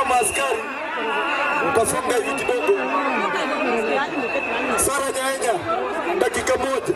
Hao maaskari mtasonga hivi kidogo. Sara Nyaenya, dakika moja.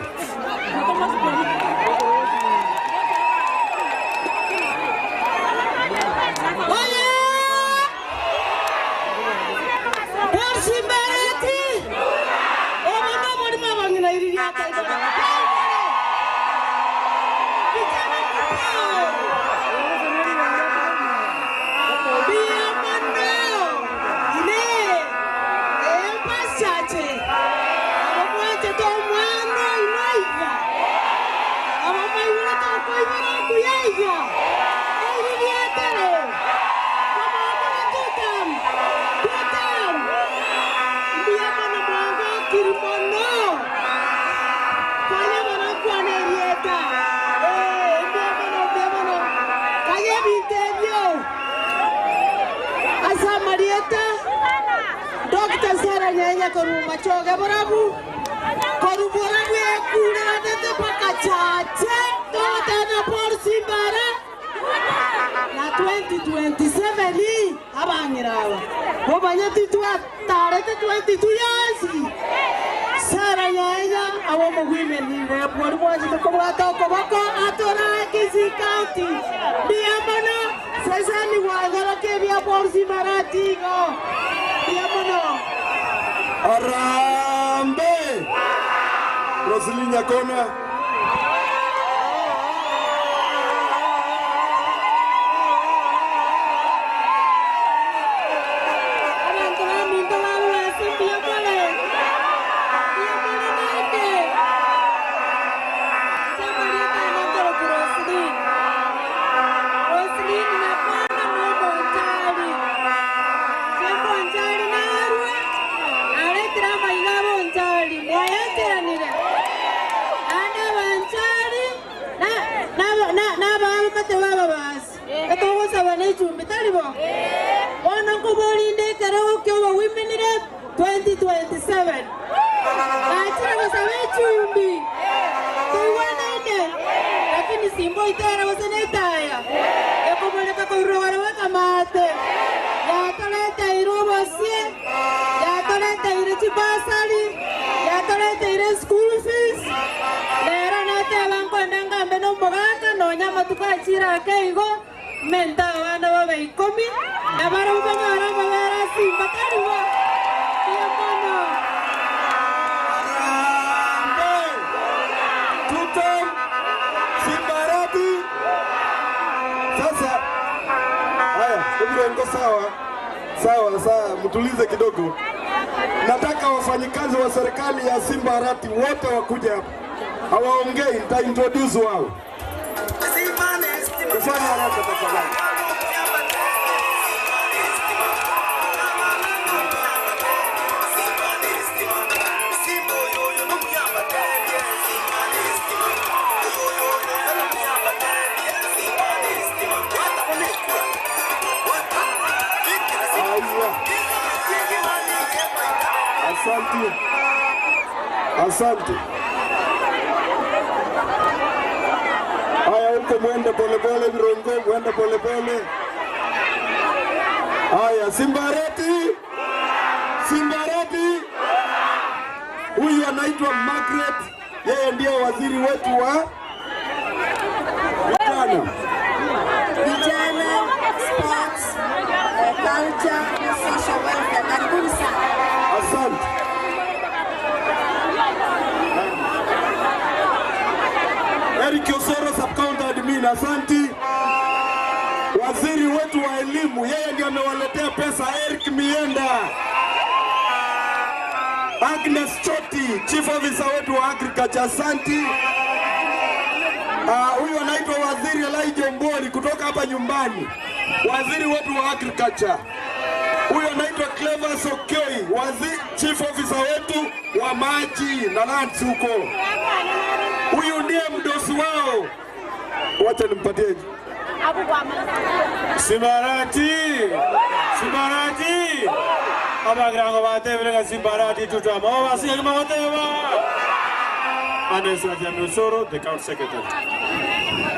Ase amarieta, Doctor Sarah Nyanya korwa Machoge Borabu, korwa Borabu ekureranete mpaka Chache, togoteba Paul Simbara na 2027 abang'ina aba momanye titwatarete 22 years. Sarah Nyanya abe omogwimeri bw'ebwori bwanchete kobwata okoboko atore Kisii County. Mbuya mono, seseni gwagoroka ebia Paul Simbara tigo. Mbuya mono. Harambee! Roselyn Nyakona. Abanto baminto barure ase mbuya more, mbuya more naende. Inche amarieta ane nkorokwa Roselyn. Roselyn Nyakona nomonchari. Inche mbonchari narwe, naretire amaiga abonchari, mwayancheranire. Naende abanchari, nabamate b'ababasi, etogosaba nechumbi, tari bo? Bono nkoborinde ekerogo kia Women Rep 2027. Nachire gosaba echumbi, toigwanaine, lakini simboitera gose netaya, ekomoreka koirogoro bw'ekamate, yatoreteire obosie, yatoreteire chibasari, yatoreteire school fees, rero nateba nkoenda ngambe nomogaka nonya amatuko achire ake igo, mente abana babe ikomi, na barabwo banyore amabere asimba tari bo. Mbuya mono. Harambee! Tutam Simbarati. Sasa haya, Obirongo, sawa sawa sawa, mtulize kidogo. Nataka wafanyikazi wa serikali ya Simba Arati wote wakuje hapa, hawaongei, nita introduce wao. Tufanye haraka tafadhali. Haya. Asante. Asante. Haya, huko mwende polepole, Virongo, mwende polepole. Haya, Simbarati, Simbarati. Huyu anaitwa Margaret, yeye ndiye waziri wetu wa vijana. Vijana, sports, culture, social welfare. Karibuni sana. Asante. Eric Osoro, sub-county admin, asante. Waziri wetu wa elimu, yeye ndiye amewaletea pesa, Eric Mienda. Agnes Choti, chief officer wetu wa agriculture, asante. Huyu anaitwa Waziri Elijah Ombori kutoka hapa nyumbani, waziri wetu wa agriculture. Huyu anaitwa Clever Sokei, waziri chief officer wetu wa maji na lands huko. Huyu ndiye mdosi wao. Wacha nimpatie. Simbarati! Simbarati! Abagirango batebere Simbarati tutama. Obasiga kimabateba. Anes Atiami Osoro, the county secretary.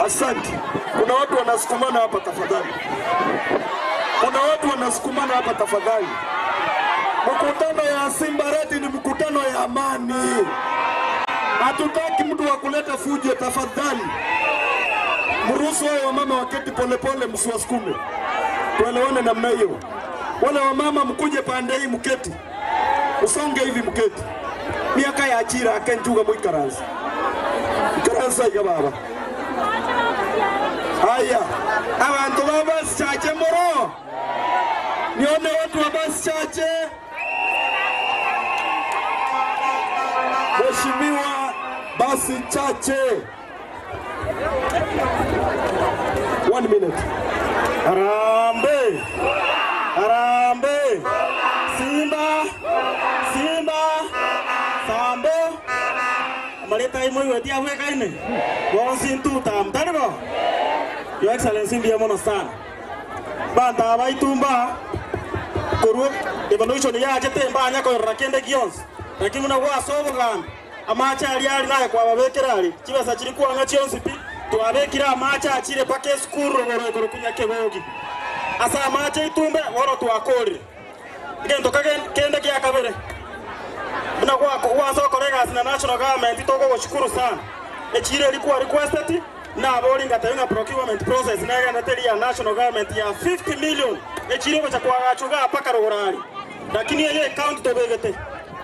Asante. Kuna watu wanasukumana hapa tafadhali. Kuna watu wana mnasukumana hapa tafadhali. Mkutano ya Simba Red ni mkutano ya amani. Hatutaki mtu wa kuleta fujo tafadhali. Mruhusu hao wamama waketi polepole, msiwasukume. Tuelewane namna hiyo. Wale wamama mkuje pande hii mketi, usonge hivi mketi. Miaka ya ajira akenjuga mwikaransa ikaransa iga baba. Haya, abantu ba basi chache moro, nione watu wa basi chache. Mheshimiwa basi chache, one minute. Harambee! Harambee! Simba! Simba! Sambo! Amareta aimo igweti abwekaine bonsi ntuta mtari bo. Your Excellency mbuya mono sana. Banto aba itumba korwa evolution yachete mbanya koirora kende gionsi. Lakini buna gwase obogambi amache aria ari naye kwababekera aria chibesa chiri kwang'a chionsi pi twabekire amache achire mpaka esukuru rogoro igoro kunya kebogi. Ase amache itumbe bono twakorire. Egento kende gia kabere buna gwansa gokora egasi na national government tokogoshukuru sana. Echiro eria kwa requested nabori ngatebia ng'a procurement process negenderete eria ya national government ya 50 million echiro egocha koagachwa igaa mpaka rogoro aria. Lakini eye ecounty tobegete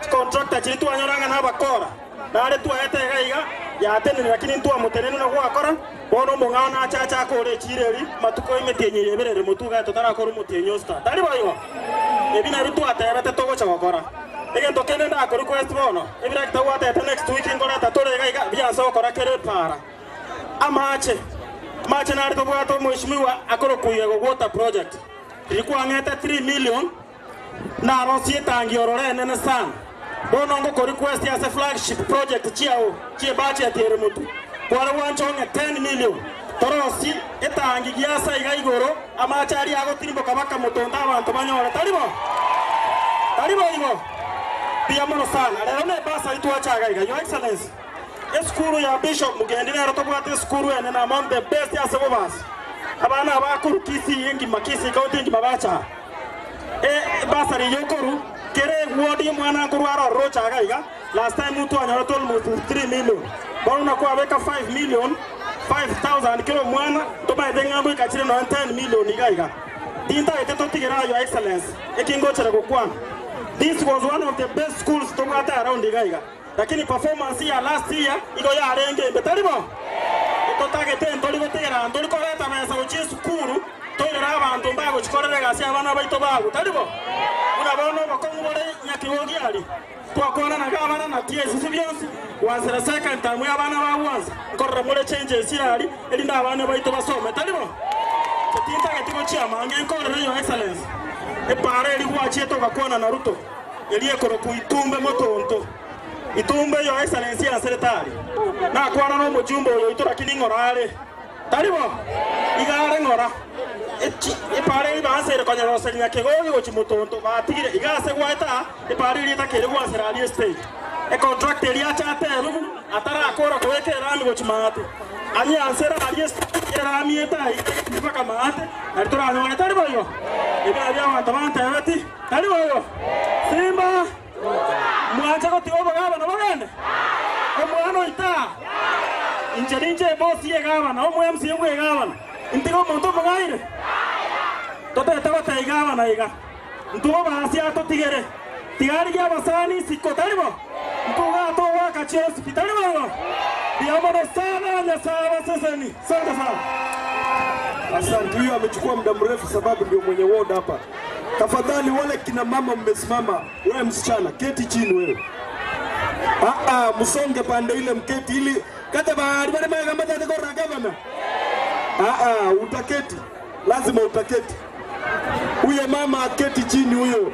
chicontractor chiria twanyora ng'a nabakora nare twaete iga iga yatenenire lakini ntwamotenenia na gwakora bono omong'ao nache ache akore echiro eria matuko emetienyi eye ebere ere motwe iga totarakora omotienyi osita. Tari boigo? Ebi nabio twatebete togocha gokora. Egento kende ndakorequest bono, ebirakita gwatebete next week nkoreta tore iga iga bianse gokora kere epaara. Amache, amache nare tobwate omweshimiwa akorokwa Uyego Water Project. Riria kwang'ete 3 million, narosie etangi ororo enene sana. Bono ngokorequest ase flagship project chiao chie budget ere motwe. Kware gwancha ong'e 10 million torosie etangi giasa iga igoro amache aria agotirimboka baka motonto abanto banyore. Tari bo? Tari boigo? Mbuya mono sana. Rero ne bursary twacha iga iga. Your Excellency, esukuru ya Bishop Mugendi nero tobwate esukuru enene among the best ase bobasi. Abana aba korwa Kisii engima, Kisii County engima bacha aa. Ebasari eyio okorwa kera eward omwana nkorwa are ororo ocha iga iga, last time twanyorete almost 3 million. Bono buna kwabeka 5 million, 5000 kera omwana, ntomaete ng'a ngoika chire nonya 10 million iga iga. Tintagete totigere aa your excellency, eki ngochera gokwana. This was one of the best schools tobwate around iga iga. Lakini performance ya last year igo yarenge embe, tari bo? Totagete ntori gotigera ntori koreta besa gochia esukuru toirere abanto mbagochikorera egasi abana baito bagwe, tari bo? Buna bono obokong'u bore nyakigogi aria, twakwana na gavana na TSC bionsi, gwansera second term ya abana bagwansa, nkorora more changes aria erinde abana baito basome, tari bo? Inche tintageti gochia amange nkorere your excellency, epaara eria gwachiete ogakwana na Ruto. Eria ekorokwa Itumbe motonto. Itumbe Your Excellency ase tari. Nakwana nomojumbe oyo oito lakini ng'ora are. Tari bo? Iga are ng'ora. Echi epara eri baanseire konya roseria Nyakegogi gochia motonto batigire iga ase gwaeta aa epara eria etakeire gwansera aria estage. Econtract eria ache aterwe atarakora kobeka erami gochia maate. Anyeansere aria estage erami etaige mpaka maate nari toranyore tari boigo? Ebi nabio abanto bantebeti. Tari boigo? Simba, mwanche gotiga obogabana bogende? Omwana oito aa, inche ninche ebosi y'egabana, omo MCA bw'egabana, ntige omonto omong'aire? Totete goteba igabana iga, ntwe obaasi atotigere, tiga arigie abasani isiko, tari bo? Ntwe igaa togoaka chionsi pi, tari boigo? Mbuya mono sana, Nyasae abaseseni. Asante sana. Asante, huyo amechukua muda mrefu sababu ndio mwenye ward hapa. Tafadhali wale kina mama mmesimama, wewe msichana keti chini wewe. Ah ah, msonge pande ile mketi ili kata bahari bale maga mata kora gavana. Ah ah, utaketi. Lazima utaketi. Huyo mama aketi chini huyo.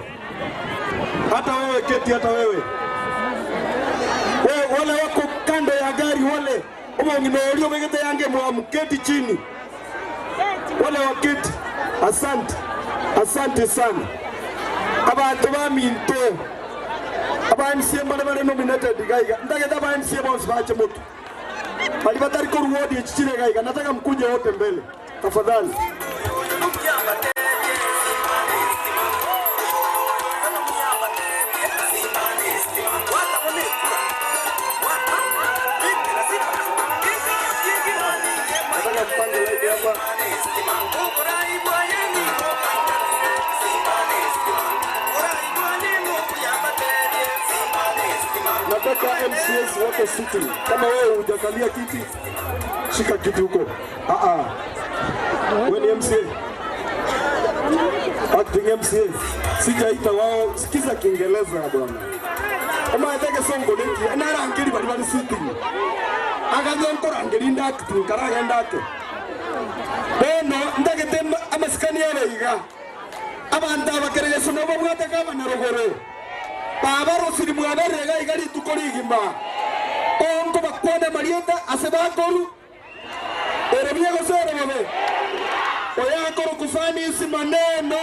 Hata wewe keti, hata wewe. Wewe wale wako kando ya gari wale omong'ina oria obegete yange mwamu keti chini. Wale waketi. Asante. Asante sana. Abanto baminto aba MCA mbare bare nominated iga iga. Ntagete aba MCA bonsi bache motwe. Baria batari korwa ward echi chire iga iga nataka mkuje wote mbele. Tafadhali. Nataka MCAs wako sitting. Kama wewe hujakalia kiti, shika kiti huko. Ah ah. Wewe ni MCA. Acting MCA. Sijaita wao, sikiza Kiingereza bwana. Omaeteke songo neki, narangeri bari bari sitting. Aganye nkorangeri nda acting karagenda ake. Bono ndagete amasikani yabe iga. Abanto abakeregeso nabo babwate gavana rogoro. Baba rosiri mwaberega iga rituko rigima. Onko bakwane marieta ase bakoru. Ere bie gose ere bobe. Oyakoro kufanisi maneno.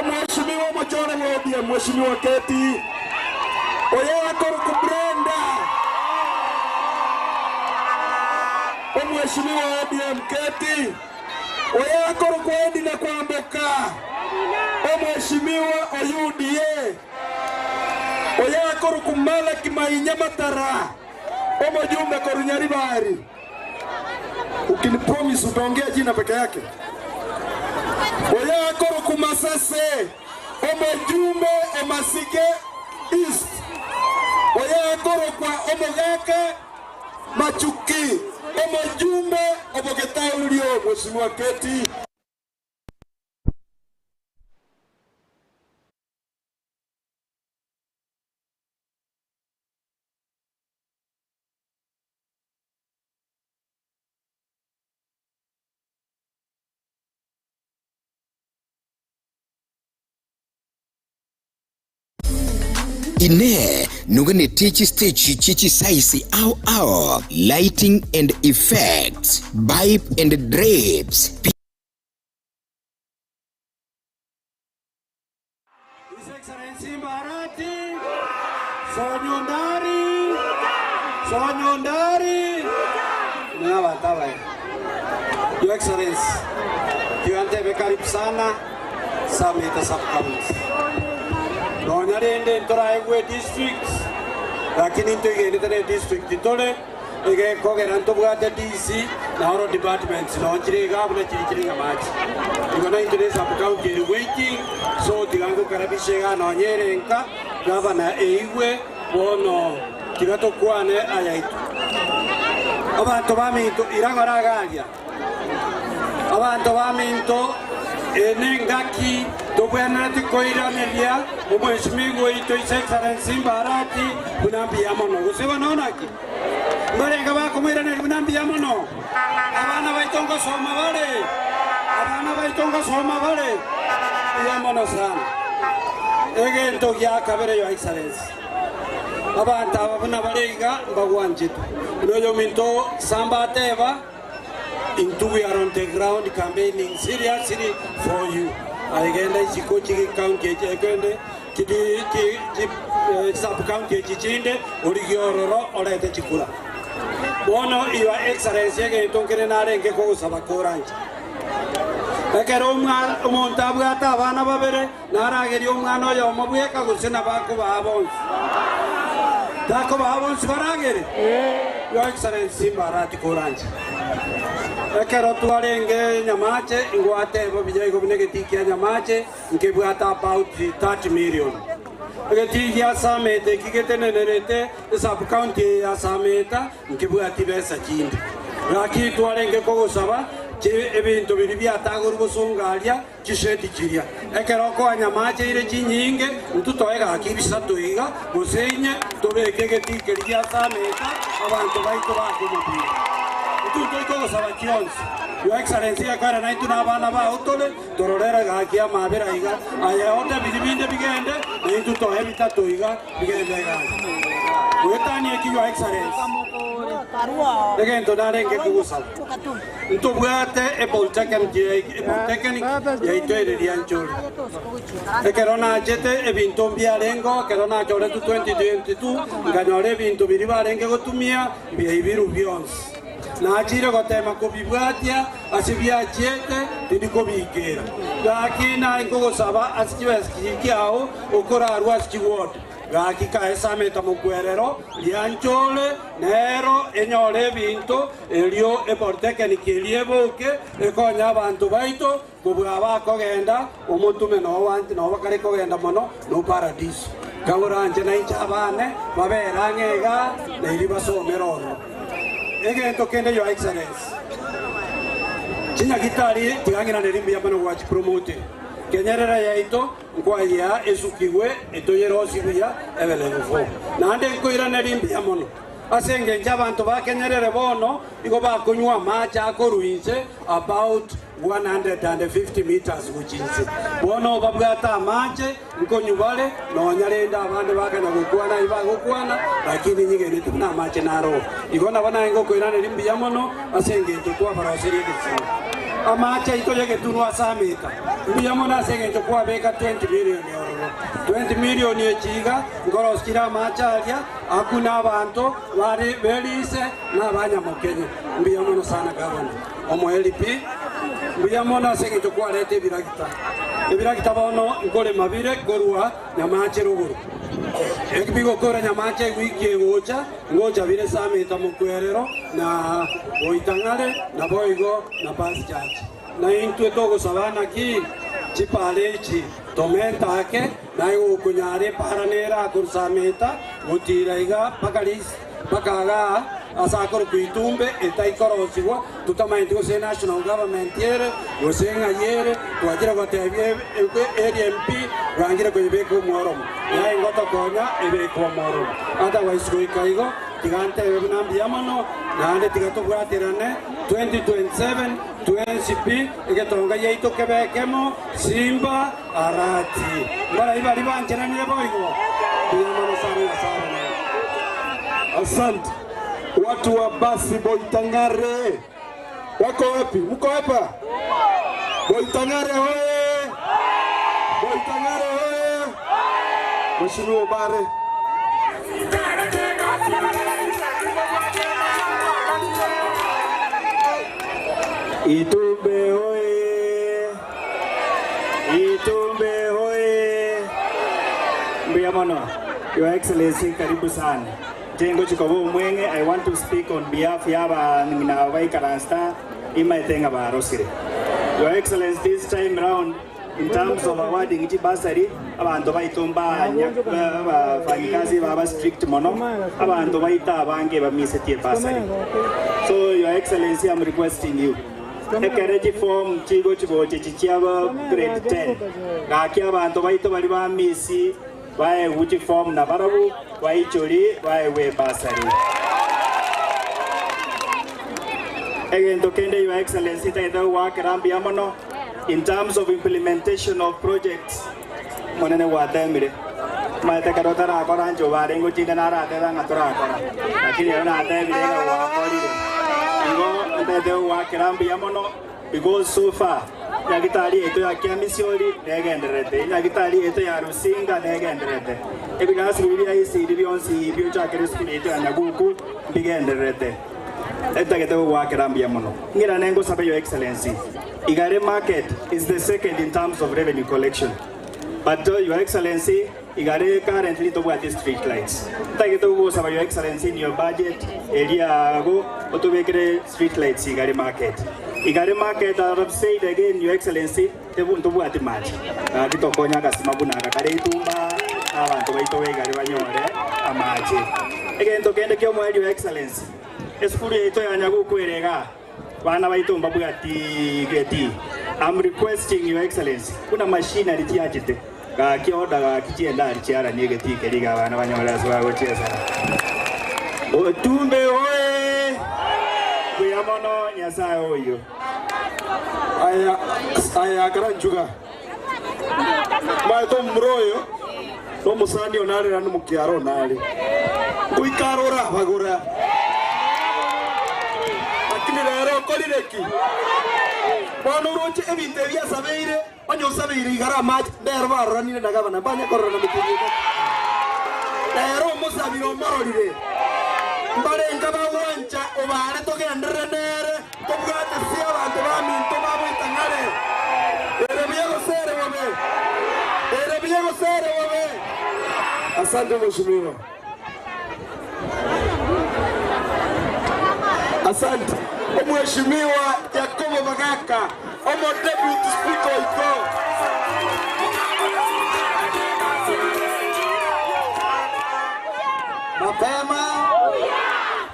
Omheshimiwa Mochora Wodie, Mheshimiwa Keti. Oyakoro kubrenda. Omheshimiwa ODM Keti. Oyakoro kwa Edina Kwamboka. Omheshimiwa OUDA. Oyakoro kumala Kimainya Matara. Omojumbe Korunyaribari. Ukinipromise utaongea jina peke yake. Oyakoro kumasase. Omojumbe Omasige East. Oyakoro kwa Omogaka Machuki. Omojumbe Obogetaurio Mheshimiwa Keti. Ine nogane stage chichi size au au lighting and effects, pipe and drapes. His Excellency Mbarati, Sonyondari, Sonyondari, Nabataba. Your Excellency, kiwante karibu sana Sameta sub county. Nonyarende ntoraegwe district, lakini ntoigendete ne district tore igekogera ntobwate DC na oro departments nonchire igabuna chiri chiri ngamachi. Igo na intwe sub county eri waiting, so tigango karabishe ga nonyere nka gavana eigwe bono tiga tokwane ayaitu. Abanto baminto iragoragaria. Abanto baminto enengaki tobwenerete koiraneria omweshimiwa oito His Excellency Mbarati buna mbuya mono gose bononaki mbarenga bakomoiraneria buna mbuya mono abana baito ngosoma bare abana baito ngosoma bare mbuya mono sana egento gia kabere Your Excellency abantu aba buna bare iga mbagwanchete noyo minto samba ateba into we are on the ground campaigning seriously for you. Aigenda isiko chiki county ekwende chidi chi chi sub county chichinde origiororo orete chikura. Bono Your Excellency egento nkere narenge kogosaba korancha. Ekero omwana omonto abwate abana babere narageria omwana oyo omobweka gose nabakobaa bonsi. Takobaa bonsi baragere. Your Excellency Mbarati korancha. Ekero twarenge nyamache ngwate bo bijaigo bine geti kia nyamache nkebwata about 30 million. Egeti gia Samete kigetenenerete sub county ya Sameta nkebwati besa chinde. Lakini twarenge kogosaba ebinto biri biatagorwa gosongaria chisheti chiria. Ekero koa nyamache ire chinyinge ntutoe gaki bisato iga gose inye tobeke egeti keri gia Sameta abantu baito bakomopira. Tuto ikogosaba chionsi. Your Excellency akwera naitu na abana bao tore tororera gaki amabera iga aya ote biri binde bigende naitu tohe bitato iga bigende gaki. Gwetanie ki Your Excellency. Egento narenge kogosaba. Ntobwate epolytechnic yaitoereria nchori. Ekero nachete ebinto mbiarengo ekero nachoretu 2022 nkanyora ebinto biri barenge gotumia biaibiru bionsi. Nachire gotema kobibwatia ase biachiete tindi kobikera. Gaki nari nkogosaba ase chibesa kiao okorarwa ase chiward. Gaki kaesameta mokwerero rianchore nero enyore ebinto erio epolytechnic eria eboke ekonya abanto baito kobua bakogenda omotume noo wanti noo bakare kogenda mono no paradiso. Kagoranche nainche abane babere ang'e igaa, na erio basomere ororo. Egento kende Your Excellency, chinyagitari tiga ng'iranerie mbuya mono gwachipromotire. Kenyerere yaito nkwayea esukigwe etoyerosie buya ebe level four. Naende nkoiranerie mbuya mono ase engencho abanto ba Kenyerere bono igo bakonywa amache akorwa inse about 150 metres gochia inse. Bono babwate amache nkonywa bare, nonya rende abande bakanya gokwana ayio bagokwana, lakini nyigeneti buna amache naro. Igo nabo naye ngokoiraneria mbuya mono ase engencho twabaroseria egesio. Amache aito y'egetunwa ase ameta, mbuya mono ase engencho kwabeka 20 million ororo. 20 million echi iga nkorosia chire amache aria akune abanto bare berise na abanyamokenye. Mbuya mono sana gavana. Omoeri pi, mbuya mono ase engencho kwareta ebiragita. Ebiragita bono nkorema bire korwa Nyamache rogoro. Eki bigokora Nyamache ewiki egocha, ngocha bire Sameta mokwerero na Goitang'are naboigo na Past Church. Na intwe togosaba naki chipara echi tomente ake, naye gokonyara epara nere akorwa Sameta gotira iga mpaka Risi. Mpaka igaa ase akorokwa Itumbe etaikorosigwa, totamaeti gose national government ere, gose ng'ai ere, twachire gotebia area MP bwangire koyebeka omworomo. Naye ngotokonya ebekwe omworomo. Otherwise goika igo, tiga ntebe buna mbuya mono, naende tiga tobwaterane 2027 twensi pi, egetonga giaito kebe ekemo, Simba Arati. Mbarai baria bancheranire boigo? Mbuya mono sana Nyasae abe naye. Asante. Watu wa basi Boitang'are wako wapi? Mko hapa? Boitang'are hoye! Boitang'are hoye! Mheshimiwa Obare. Itumbe hoye! Itumbe hoye! Mbuya mono. Your Excellency, karibu sana. Jengo chikoba omweng'e, I want to speak on behalf ya abang'ina aba baikaransta imaete ng'a barosire. Your Excellency, this time round in terms of awarding chibasari, abanto baito mbanya abafanyikazi baba strict mono, abanto baito abange bamisetie ebasari. So Your Excellency, I'm requesting you ekere chiform chigochi gocha echi chia grade 10 gaki abanto baito bari bamisi baegwe chiform na barabwo baichori baegwe ebasari. Egento kende Your Excellency ntagete gogoakera mbuya mono in terms of implementation of projects monene gwatemire omanyete ekero otarakora inche obarenge ochinde naratebe ng'a torakora lakini ero natebire ng'a gwakorire igo ntagete gogoakera mbuya mono because so far nyagitari yaito ya Kiamisiori negendererete, enyagitari yaito ya Rusinga negendererete, ebirasi biria bia ECD bionsi biochakire esukuru yaito ya Nyaguku mbigendererete. Etagete gogoakera mbuya mono. Ng'irane ngosabe Your Excellency, Igare market is the second in terms of revenue collection. But Your Excellency, Igare currently tobwati street lights. Ntagete gogosaba Your Excellency in your budget eria ago otobekere street lights Igare market. Igare market I have said again Your Excellency ntobwati mache. Gaki tokonye agasima buna aka kare itumba na abanto baito ba Igare banyore amache. Egento kende kiomoerio Your Excellency, esukuru yaito ya Nyaguku ere igaa. Bana baito mbabwati geti. I'm requesting your excellency buna machinery chiachete gaki order gaki chiende aria chiaranie egetii keria iga abana banyore ase bagochiesera. Otumbe oye! Mbuya mono Nyasaye oyio. Aya aya akaranchuga maete omomura oyo nomosani one are naende omokiaro one are goika arore abagora lakini rero okorire ki? Bono oroche ebinto ebi asabeire onye osabeire igare amache ndero baroranire na gavana mbanye kororana motienyi obo rero omosabire omororire mbarenga bagwancha obare togenderere nere Tobwate ase abanto baminto bagoita ng'are, ere buya gose ere bobe, ere buya gose ere bobe. Asante mheshimiwa. Asante omweshimiwa Yakobo Bagaka, omo deputy speaker oito. Mapema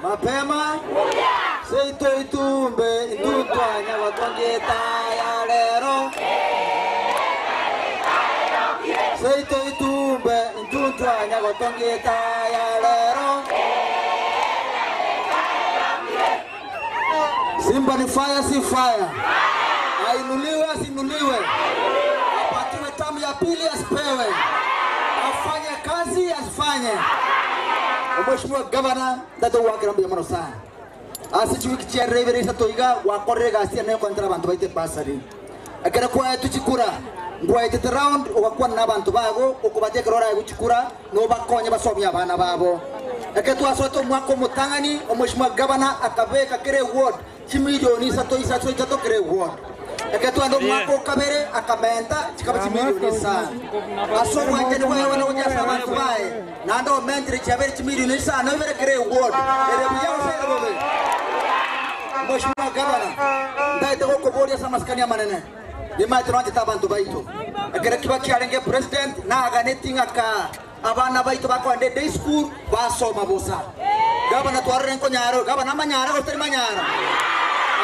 Mapema Seito itumbe intutwanya gotongeta ya rero Seito itumbe intutwanya gotongeta ya rero Simba ni fire si fire Ainuliwe asinuliwe Apatiwe tamu ya pili asipewe Afanye kazi asifanye Mheshimiwa Gavana ndatogwakera mbuya mono sana ase chiwiki chiarire ibere isato iga gwakorire egasi ene yokoentera abanto baito ebasari ekero kwaetwe chikura ngwaetete round ogakwana na abanto bago okobatia ekero oraegwe chikura nobakonye basomie abana babo ekero twasoete omwaka omotang'ani omweshimiwa gavana akabeka kera eward chimilioni isato isato isato kera eward Ekero twagenda omwaka o kabere, akamenta chikaba chimilioni isano. Ase obwanchani bwaye bono gochia ase abanto baye, naende omentire chiabere chimilioni isano ibere kera eward. Ere buya gose ere bobe? Mweshimiwa Gavana, ntagete gokoboria ase amasikani amanene, nimaete nwanchete abanto baito. Ekero Kibaki arenge president, naganetie ng'a kaa abana baito bakogenda eday school basoma bosa. Gavana twarorire nkonyara oyo. Gavana amanyara gose tari manyara?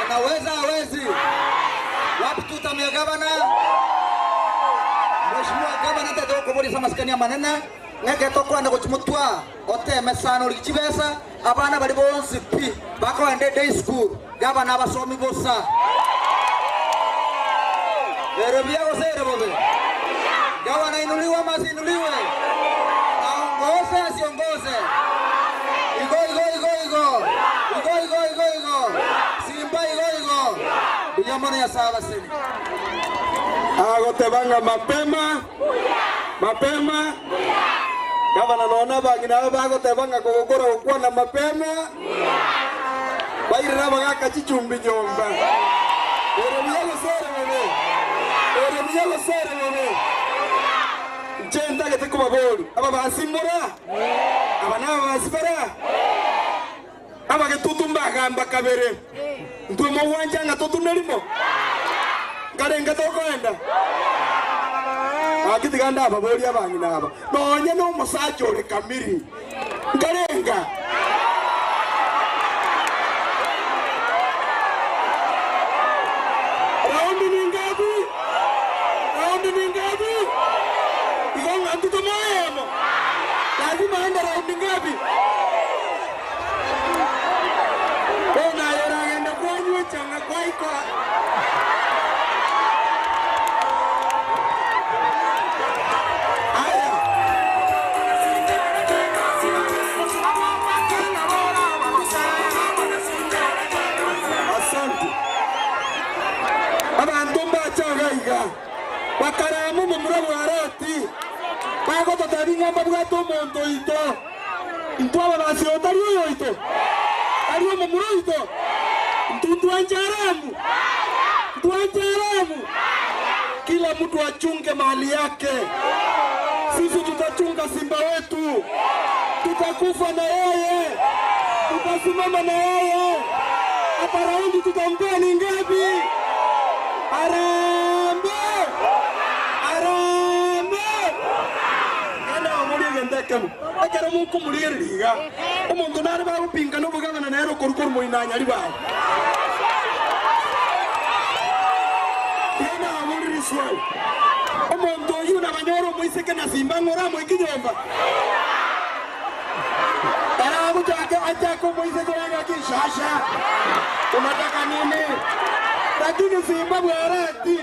Anaweza hawezi? Wapi tutam ya gavana? Mheshimiwa gavana ntagete gokoboria ase amasikani amanene ng'a ekero tokoenda gochia motwa oteme sana origie chibesa abana baria bonsi pi bakogenda eday school gavana abasomi bosa. Ere buya gose ere bobe? Gavana inuliwe ama asiinuliwe? Aongoze asiongoze? Igo igo igo igo igo igo igo igo Simba igo igo Mbuya mono Nyasae abaseni. Agoteba ng'a mapema mapema Gavana nonya abang'ina aba bagoteba ng'a kogokora gokwana mapema bairere abagaka chichumbi nyomba. Ere buya gose ere bobe? Ere buya gose ere bobe? Inche ntagete kobaboria, ababasi mbora? Aba nababasi bara? Abagetutu mbagamba kabere, Intwe mogwancha ng'a totune rimo? Nkarenge tokoenda? Gaki tiga ndababorie abang'ina aba, nonya nomosacha ore kamiri, nkarenga? Raundi ni ngapi? Raundi ni ngapi? Igo ng'a intwe tomoyemo? Lazima aende raundi ngapi? Bono aye oragende kwanywa echang'a kwaika. Aya. Asante. Abanto mbache iga iga, bakarama omomura bw'Aroti, bagototebia ng'a mbabwate omonto oito. Intwe ababasi oyo tari oyoito? Tari omomura oito? Intwe ntwanche Aramu? Ntwanche Aramu? Kila mtu achunge mali yake. Sisi tutachunga simba wetu, tutakufa na yeye, tutasimama na yeye. Hapa raundi tutampea ni ngapi? Harambee! Harambee! Naende abamorie egento ekemo, ekero mokomorigereria iga, omonto nare bagopingana obogabana nere okorwa korwa moinanyari baye. Iga nababorie riswali, omonto oyio nabanyore omoiseke na simba ng'a oramoike nyomba? Ere agochake achake omoiseke oye ng'aki shasha, unataka nini? Lakini simba bwarati.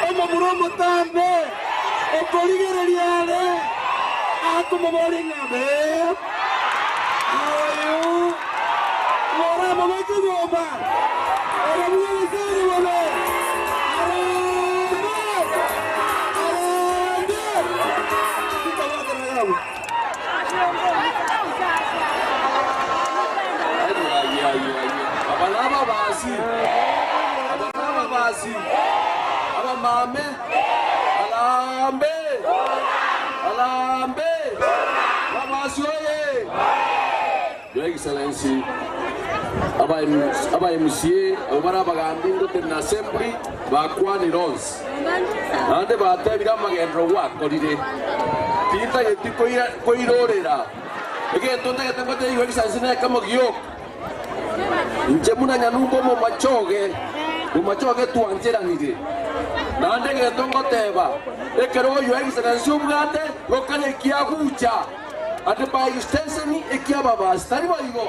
Omomura omotambe okorigereria are akomoboria ng'a, Babe, how are you? Ng'a oramobeke nyomba ere buya gose ere bobe? Arambe! Arambe! Tikabwatana nabwo. Aba nababasi, aba nababasi, abamame, arambe, arambe, ababasi oye! Your Excellency, aba aba MCA abwo bare abagambi ngotenena assembly bakwanire onsi naende batebire amagenderero gwakorire tintageti koirorera. Egento ntagete ngotebie Your Excellency nekemo gioka. Inche buna Nyanumba omomachoge, bomachoge twancheranire. Naende egento ngoteba, ekero Your Excellency obwate, gokora ekiagucha, and by extension ekiababasi, tari boigo?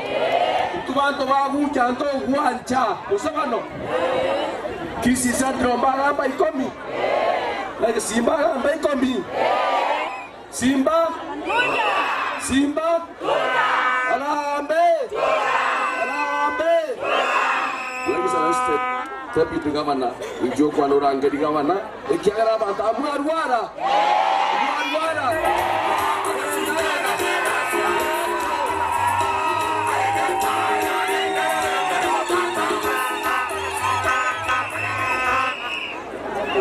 Intwe banto bagucha ntogwancha, gose bono? Kisii Central mbagamba ikomi, na Simba agamba ikomi. Simba! Simba! Harambee! Harambee! Your Excellency Deputy Governor, inche okwana orangerie Gavana, ekiagera abanto aba mwarwara, mwarwara.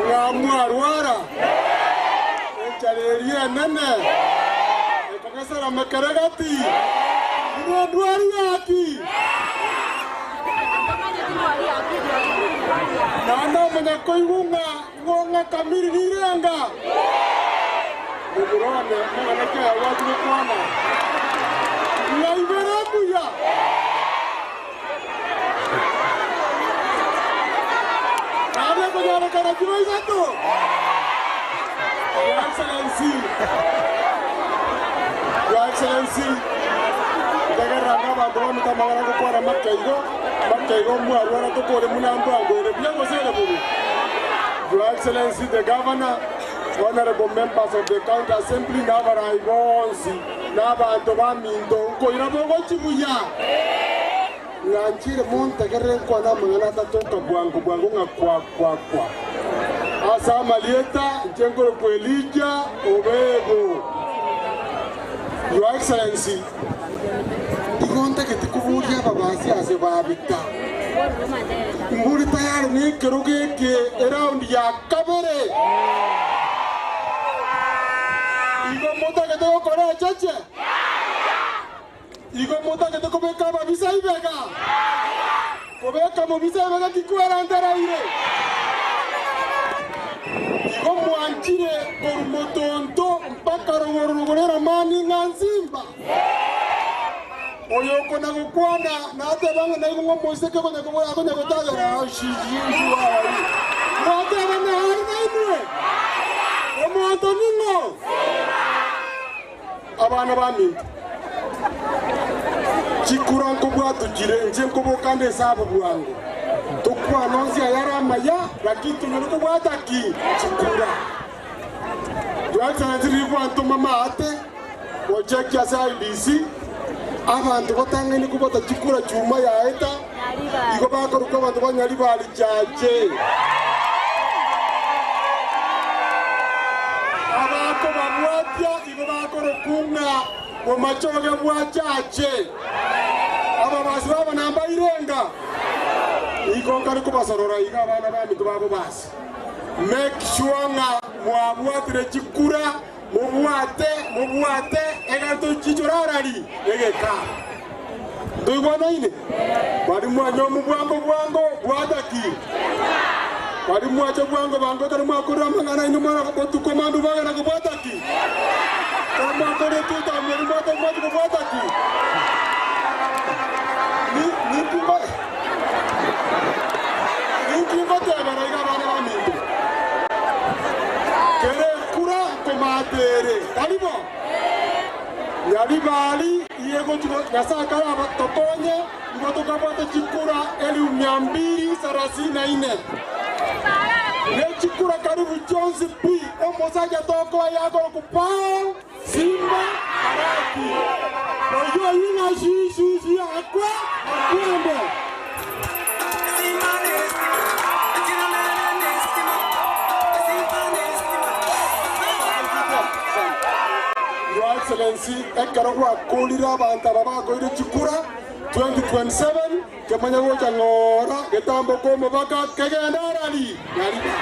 Ng'a mwarwara enchara eria enene ekagesera amakeregati buna endwari y'aki. Naende omanya koigwa ng'a ng'o kamiri nirenga. Momura one mang'ana ki aya gwachia gokwana? Ng'a ibere mbuya. Naende ekonyarekana kiro isato. Your Excellency, Your Excellency, ntegerera ng'a abanto bamete amang'ana ngokwana make igo, make igo mwarwara tokore buna mbwango ere buya gose ere bobe. Your Excellency the Governor, Honorable Members of the County Assembly na abarai bonsi na abanto baminto nkoira bogochi buya. Ng'anchire montegerere nkwane amang'ana atatoka bwango bwango ng'a kwa kwa kwa. Ase amarieta inche nkorokwa Elijah Obego. Your Excellency, igo ntagete koboria ababasi ase babita. Mbori tayari nekerogo eke eround ya kabere. Igo motagete gokora echeche? Igo motagete kobeka ababisa ibega? Kobeka mobisa ibega tikwerenteraire. Igo mwanchire korwa motonto mpaka rogoro rogoro eramani ng'a nsimba. Oyo okona gokwana nateba ng'a naigwe ng'a omoiseke okonya koboya akonya gotagera Mwateba nare nainwe? Omonto ning'o? Abana baminto, chikura nkobwatokire, inche nkoboka nde esabu bwango. Tokwane onsi ayare amaya, lakini tonyare kobwata ki? Chikura. Your Excellency riria gwantoma maate gochekia ase IEBC, abanto batang'aini kobwata chikura chuma yaeta, igo bakorokwa abanto ba Nyaribari Chache. Abakobabwatia igo bakorokwa ng'a bomachoge bwa Chache. Ababasi babo nambaire enga. Igo nkare kobasorora iga abana baminto babo basi. Make sure ng'a mwabwatire chikura, mobwate, mobwate, egento chichore arari egeka. Ntoigwanaine? Bari mwanyomu bwango bwango, bwata ki? Bari mwacha bwango bwango ekero mwakorire amang'ana aino mwana botuko mandu bagenda kobwata ki? Ekero mwakorire tuta mweri mwate mwachi kobwata ki? Ninki ninki ngotebera iga abana baminto? Kere ekura nkomatere, tari bo? Nyaribari iye gochi Nyasaye karaba tokonye igo tokabwate chikura 234,000 ne chikura karibu chionsi pi omosacha tokoa yakoro Paul Simba Arati oyo ying'a shi shi shi akwe akwende. Your Excellency, ekero gwakorire abanto aba bakoire chikura 2027 kemanya gocha ng'ora getambo kwa omobaka kegenda arari Nyariba.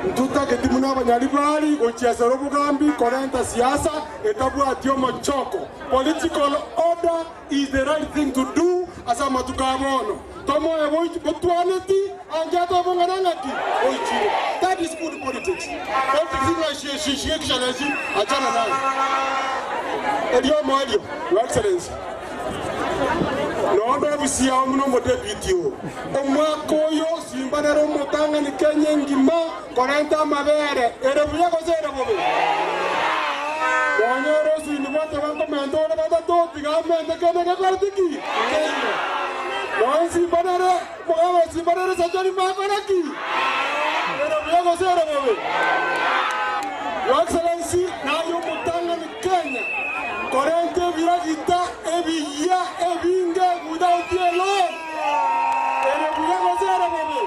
Ntutageti buna abanyaribari gochiesera obogambi korenta siasa etabwati omochoko. Political order is the right thing to do ase amatuko abono. Tomoe botwaneti ange atobong'ana ng'aki oichire. That is good politics. Politics ing'a shi shi shi achana nayo. Erio omoerio, Your Excellency, nonde obusia ao buna omodepiti oo. Omwaka oyo Simba nere omotang'ani Kenya engima korenta amabere, ere buya gose ere bobe? Nonya ore osini gwateba nkomenta ore batato, tiga amente kende gekoreti ki? Keiyo. Nonya Simba nere omogaka o Simba nere Sachari makore ki? Ere buya gose ere bobe? Your Excellency, naye omotang'ani Kenya korenta ebiragita ebiyia ebinge without a loan. Ere buya gose ere bobe?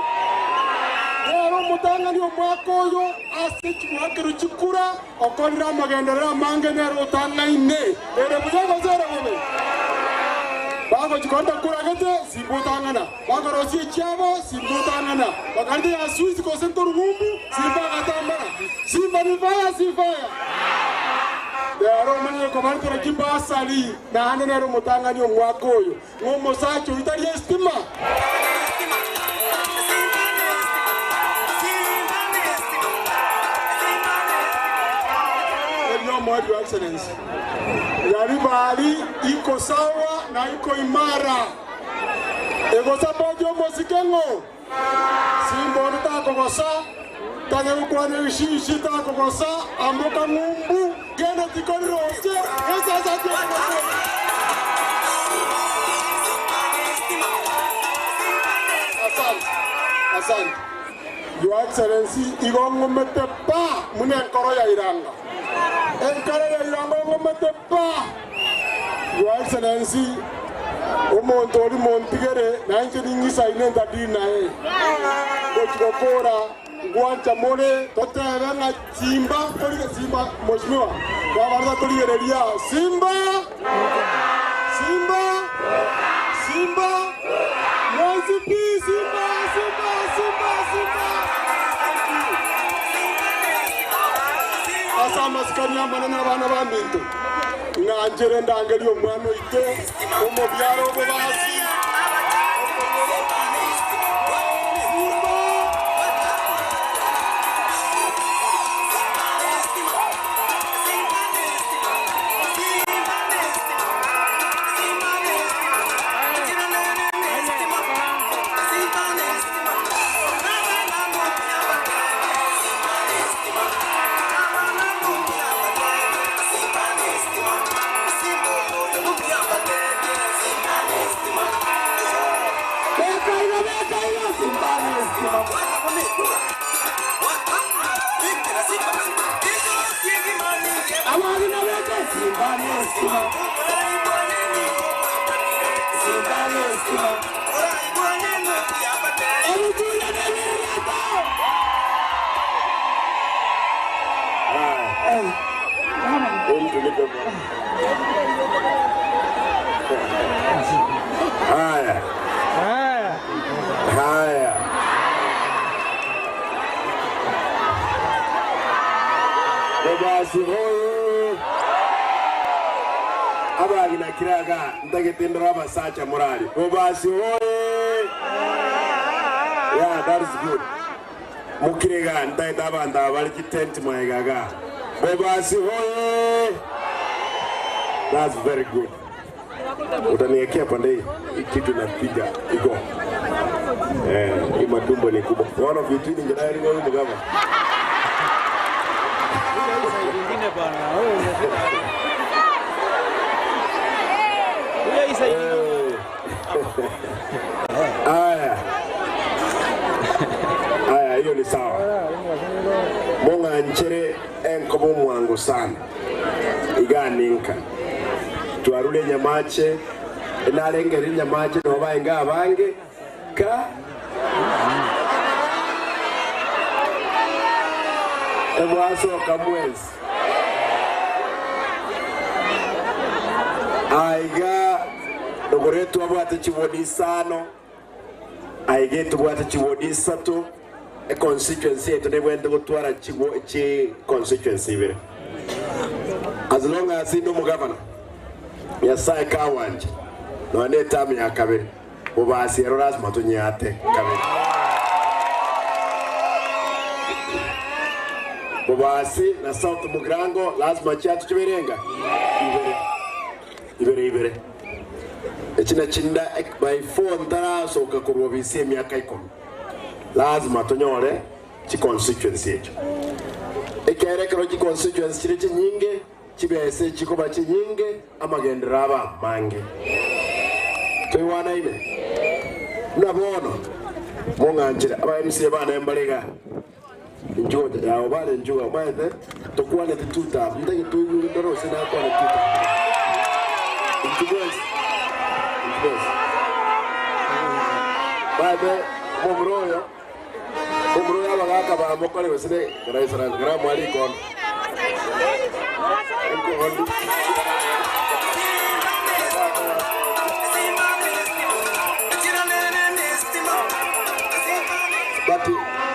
Nere omotang'ani omwaka oyo ase chigwakerwa chikura okorire amagenderero amange nere otang'aine. Ere buya gose ere bobe? Bagochi korenta kura gete, simba otang'ana. Bakorosia echiabo, simba otang'ana. Bakarenta ya Swiss gose nkorugumbu, simba agatambara. Simba ni fire, si fire. Rero omanyire kobaretera chibasari, naende nere omotang'ani omwaka oyo, ng'a omosacha oyio tari estima. Erio Your Excellency, Nyaribari iko sawa na iko imara. Egosapoti omosike ng'o? Simba onde takogosa, tanya gokwana ebishishi takogosa, amboka ng'umbu, genda tikori roche, esasa tiakogosa. Asante, asante. Your Excellency, igo ng'omete pa muna enkoro ya Iranga. Enkoro ya Iranga ong'omete pa. Your Excellency, omonto oria montigere, na inche ning'isaine ntadiri naye. Ngochi gokora ngwancha more totebe ng'a Simba torige Simba Mheshimiwa twabarora torigereria Simba Simba Simba mwensi pi Simba Simba Simba Simba Thank you. Ase amasikani amanene abana baminto. Ng'anchere ndangerie omwana oito, omobiare obobasi, Simba! Haya. Haya. Bobasi hoye. Abagina kiraga ntagete ndora abasacha morari. Bobasi hoye. Yeah, that is good. Mukirega ntagete abanto aba bari chitent mwaegaga. Bobasi hoye. That's very good. Utaniwekea pande hii. Hii kitu inapiga iko. Eh, hii matumbo ni kubwa. One of you twin engineering huyu mgama. Aya. Aya, hiyo ni sawa. Mong'anchere enkobo mwango sana. Iganinka. Twarure nyamache, narengere nyamache no baenga abange ka ebwasoka mwezi. Aiga rogore twabwate chibodi isano, aiga etobwate chibodi isato, e constituency yetu nebwente gotwara chigo chi constituency ibere. As long as inde omogavana, Nyasaye kawanje, nonya na etamu ya kabere, bobasi ero lasima tonyeate kabere. Bobasi na South Mugirango lasima chiato chibere enga? Ibere. Ibere ibere. Echi nachi nda by four ntarasoka korwa obisi emiaka ikomi. Lazima tonyore chi constituency echo. Ekiagera ekero chi constituency chire chinyinge, chibesa echikoba chinyinge, amagenderero aba amange. Toigwanaine? Buna bono, mong'anchere, aba MCA bane mbare igaa. Inchuo yao bare inchuo omanyete tokwaneti tuta ntagete oigure ndore gose nakwane tuta inchu bwensi inchu bwensi omanyete omomura oyo omomura oyo abagaka bamokore gose ne karaisaranga karamoa rikondo rikondi. But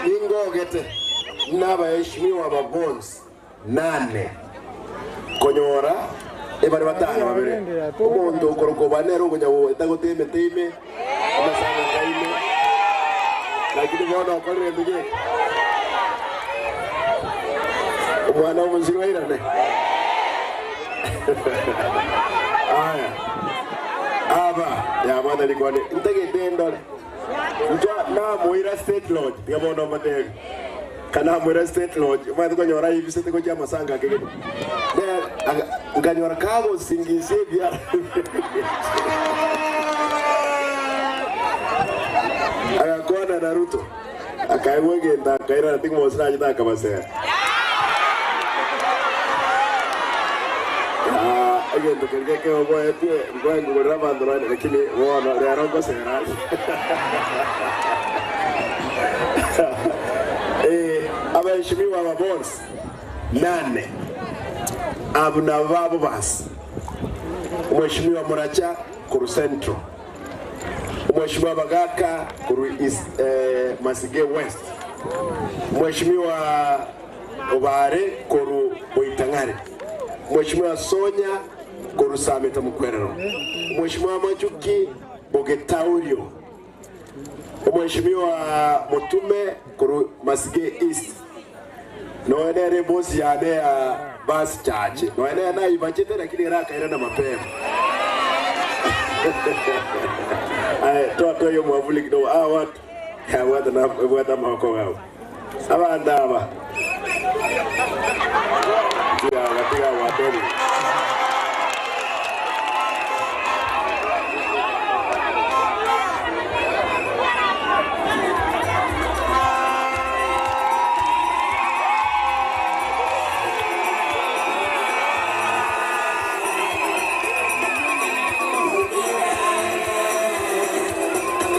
ningogete nabaheshimiwa aba bonsi nane konyora ebare batano babere omonto okorokwa oba nere okonya goeta gote emete ime amasang'ata ime lakini bono okorire gento geke omwana omosiro airane aya aba yabwata rikwane ntagete ndore Inche namoira State Lodge, tiga bono mbatebi. Ka namoira State Lodge, omanyete konyora aibisete gochia amasanga ake gete. Nere aga nkanyora kagosingisia ebiara Agakwana na Ruto, akaegwa egento akairana ting'omosi nachete akabasera. Ah, egento keria gekeoboetwe, nkoe nkogorera abanto bande, lakini bono rero ngosera ase. Eh, abaheshimiwa aba bonsi nane, abwo nabo babo basi. Omweshimiwa Muracha korwa Central, Omweshimiwa Bagaka korwa East, eh, Masige West, Omweshimiwa Obare korwa Boitang'are, Omweshimiwa Sonya korwa Sameta Mokwerero, Omweshimiwa Machuki Bogetaurio, Omweshimiwa Motume korwa Masige East, nonya nere ebosi yane ya basi chache, nonya nere naibachete lakini ere akairana mapema. Aye, toa toa hiyo mwavuli kidogo. Ah, watu Bwata na bwata amaboko gao. Abanto aba tiga tiga gwatebire.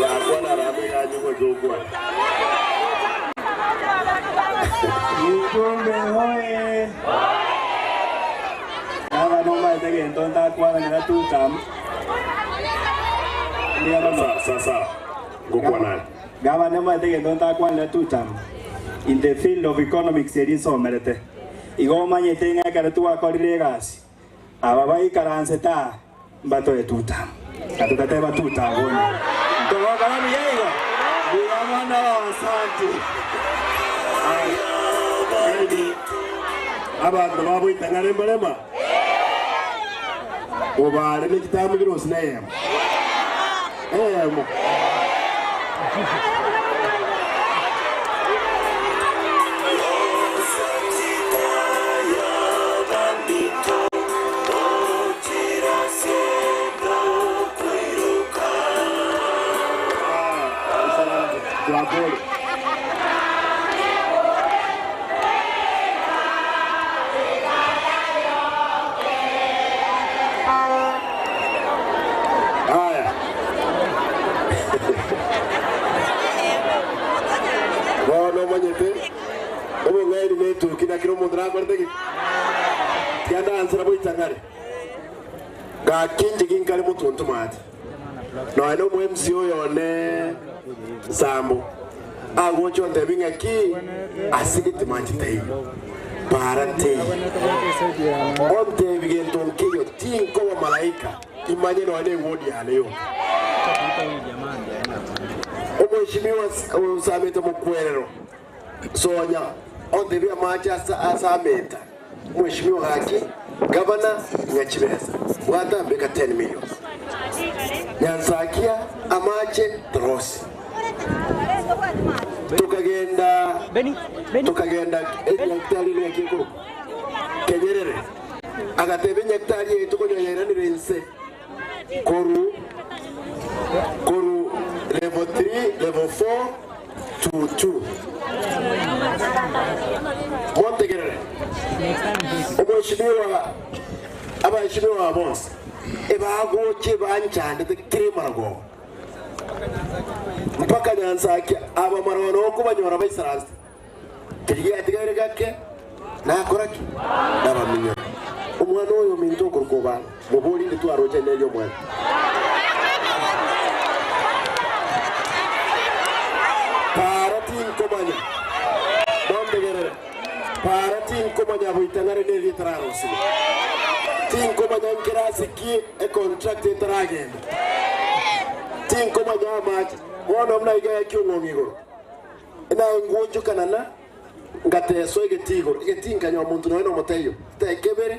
Yakwana arambe ganye gocha okwana. Ikumbe hoye! Aba nomaete gento ntakwananera tutam. Mbuya mono. Sa sa sa ngokwana are. Gaba nomaete gento ntakwanera tutam. In the field of economics eri nsomerete. Igo omanyete ng'a ekero twakorire egasi, aba baikaransete aa mbatoe tutam. Na totateba tutam bono. Ntogokora buya igo? Mbuya mono, asanti. Maybe abanto baboitang'ana mbarema obare ne chitamu kirosi na eyemo eyemo. Twakore. Aya. Bono omanyete obong'aini na etuki na kera omonto nakorete ki? Tiga ndansera boitang'are. Gaki inche ginkare motuntu maate. Nonya na omo MC oyo one Sambo agocha ontebia ng'aki ase gete manche taiyo, para teiyo. Ontebi gento nkeiyo tinkoba malaika imanye nonya na ewodi yane yonka. Omweshimiwa osamete mokwerero Sonya. Ontebie amache ase ase ameta. Mweshimiwa gaki gavana ng'a chibesa bwata mbeka 10 million. Nyansakia amache torosi. Tokagenda tokagenda enyagitari ere ng'aki ekorokwa Kenyerere agateba enyagitari eye tokonyoa yairanire inse koru koru level 3 level 4 to 2. Montegerere omweshimiwa abaheshimiwa bonsi ebagocha ebanchandete kera emaragoba mpaka Nyansakia abamara nokobanyora baisaranse keria giatigaire gake nakora ki? Nabaminyora. Omwana oyo ominto okorokwa Obala, mobori inde twaroche neri omwana. Para tinkomanya, montegerere, para tinkomanya boitang'are neri etararosiwe. Tinkomanya nkerasi ki econtract etaragenda. Tinkomanya amache. Bono buna iga ekiong'ong'o igoro. Naye ngwonchokanana ngatesoa egetii igoro, egetii nkanyora omonto nonya nomotaiyo, tekebere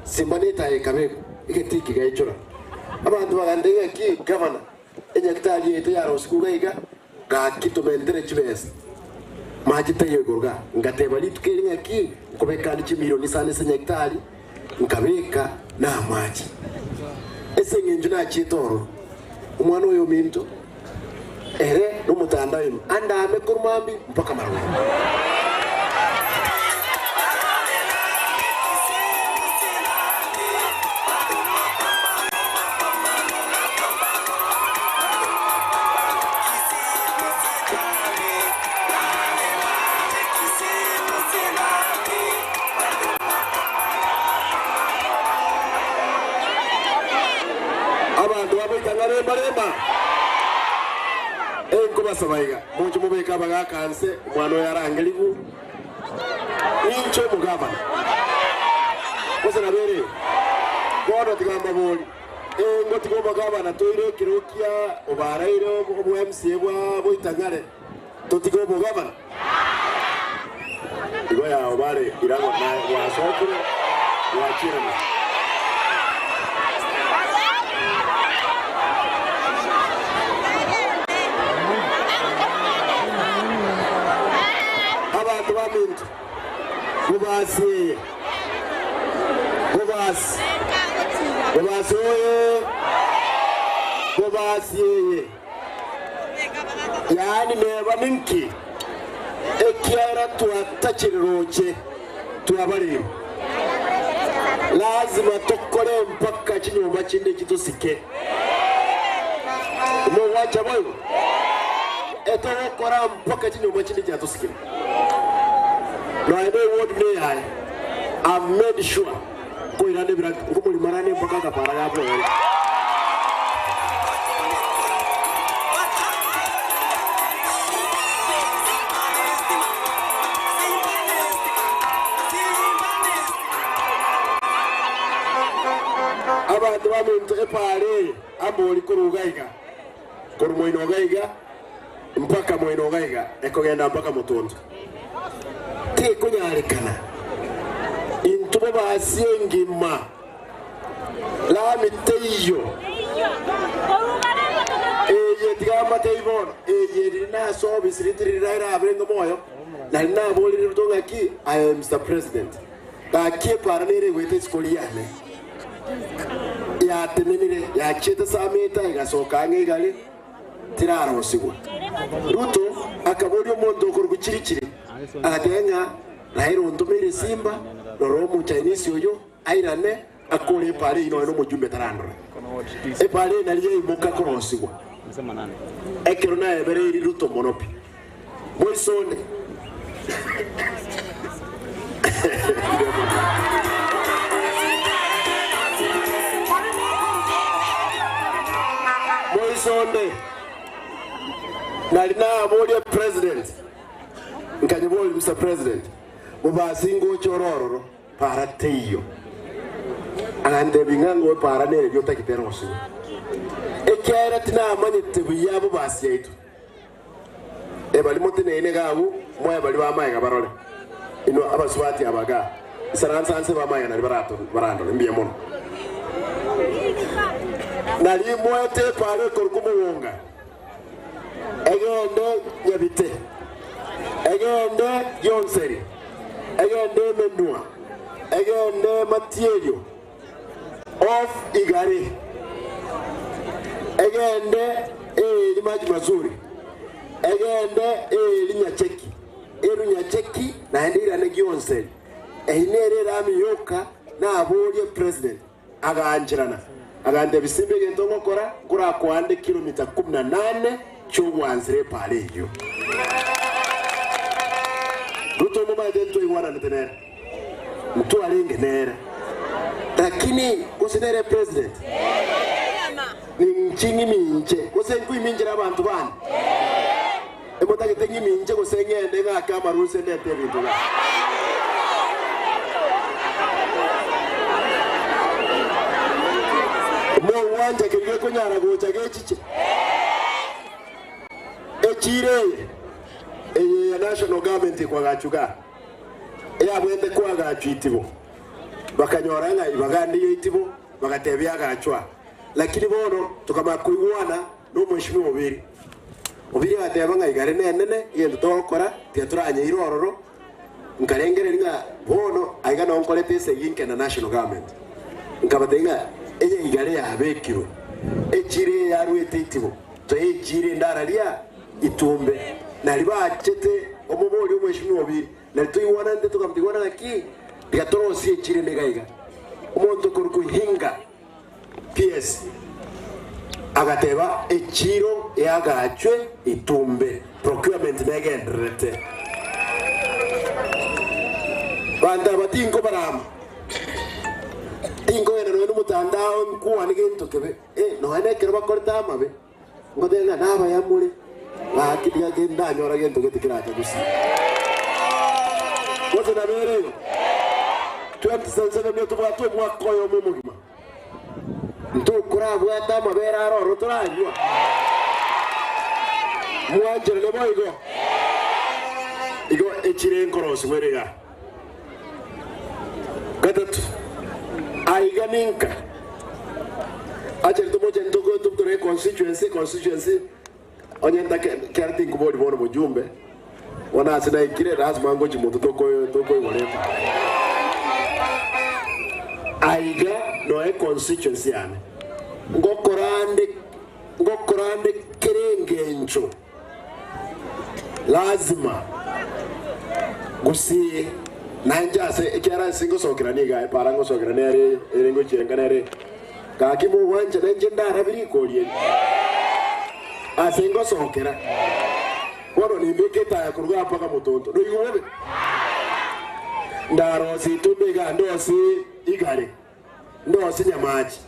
simba netaye ekabekwa, egetii kegaichora. Abanto bagantebia ng'aki gavana, enyagitari yaito yarosigwe iga iga, gaki tomentere chibesa. Mache taiyo igoro igaa. Ngateba rituko eri ng'aki nkobeka ande chimilioni isano ase enyagitari, nkabeka na amache. Ase eng'encho nachiete ororo, omwana oyo ominto Ere nomotandao ime, andame korwa mambia mpaka marogoba. Abanto bagoika ng'a remba remba. Enkobasaba iga, moche mobeke abagaaka nse, omwana oyo arangerigwe, ninche omogavana. Gose nabo ere igo? Bono tiga mbaborie, engo tiga omogavana toire ekero kia obaraire obo MCA bwa Boitang'are, totige obogavana? Igo yao bare irago naye gwasokire gwachirana. Abanto baminto, bobasi eye, bobasi, bobasi oye, bobasi eye. Yaani neba ninki, ekiagera twatachire roche twabareirwe. Lazima tokore mpaka chinyomba chinde echi tosike. Mogwacha boigo? Etogokora mpaka chinyomba chinde chiatosikire. Nonya ne ward neyaye, I've made sure nkoirana ebiragita, nkomorimarane mpaka akapara gabwere. Abanto baminto epaara eye amo ori korwa iga iga, korwa moino iga iga mpaka moino iga iga, ekogenda mpaka motonto. Tekonyarekana intwe bobasie engima, lami teiyo. Eye tiga mbatebie bono, eye riria nase obisi ritiri rirairabere moyo, nari naborire Ruto ng'aki, aye Mr President, gaki epara nere egoeta isiko riane. Yatenenire, yachiete Sameta, egasoka ang'e igare, tirarosigwa. Ruto akaboria omonto okorokwa Chiri-chiri, agateba ng'a Raila ontomeire esimba, rora Omochinese oyo airane akore epaara eyio nonya nomojumbe tarandora. Epaara eye nario yaimoka korosigwa ekero naebereirie Ruto mono pi. Moisonde. Moisonde. Nari naboria president, nkanyiboria Mr President, mobasi ngocha ore ororo, para teiyo. Agantebia ng'a ngoe para nere eria otagete erosiwe. Ekiagera tinamanyete buya bobasi yaito. Ebari moteneine iga agwo, moe baria b'amaega barore. Inwe abasubati aba igaa, isaransa nse b'amaya nario barandore. Mbuya mono. Nario moete epaara ekorokwa Omogonga, egende Nyabite, egende Gionseri, egende Emenwa, egende Matierio, of Igare, egende eeri Maji Mazuri, egende eeri Nyacheki, eru Nyacheki naende irane Gionseri. Eyio nere erami yoka naborie president agaancherana agantebia simba egento ngokora nkorakoande kilomita kumi na nane chi'ogwansera epaara eyio. Ruto omomaete ntwaigwananete nere. Ntwarenge nere, lakini gose nere president? Ninchi ng'iminche gose nkoiminchera abanto bane? Emotagete ng'iminche gose ng'ende ng'ake amaruse ndete ebinto iga? Mogwancha keria gekonyara gocha gechiche? Echiro eye, eye ya national government ekwagachwa igaa. Eyabwente koagachwa itibo, bakanyora ng'a ibaga ndiyo itibo, bagatebia agachwa. Lakini bono tokamanya koigwana nomweshimiwa Obiri. Obiri agateba ng'a igare nenene egento togokora, tiga toranyeire ororo. Nkarengereria ng'a bono aiga nao nkorete esegi nke na national government. Nkabatebia ng'a eye igare yabekirwe, echiro eye yarwete itibo, toyechiire endararia itumbe. Nario bachete omoboria omweshimiwa Obiri, Nari toigwananete tokamtigwana ng'aki, tiga torosie echiro ende iga iga. Omonto okorokwa Hinga PS agateba echiro eagachwe itumbe, procurement negendererete. Banto aba tinkobarama, tinkogenda nonya nomotandao nkwane gento kebe, eh, nonya nekero bakorete amabe. Ngotebe ng'a nabaya more, gaki tiga ndanyora gento gete kerache gusii. Gose nabere igo? 2027 nigo tobwate omwaka oyomo omogima. Ntokorabwate amabere aro oro toranywa? Mwancherane boigo? Igo echire nkorosigwa ere igaa. Gatato, aiga ninka. Ache tomoche ntoko tore constituency constituency onye ntake kera tinkobori bono mojumbe bono ase naikire lazima ngochi monto toko tokoigoreta aiga noe constituency yane ngokorande ngokorande kere engencho Lazima gusii nainche ase ekiagera ase ngosokera nigo aye para ngosokera nere ere ngochienka nere gaki mogwancha nainche ndarabe rikori eri ase ngosokera bono nimbeke etaya koruga aa mpaka motonto noigwe bobe ndarosie itumbe igaa ndosie igare ndosie nyamache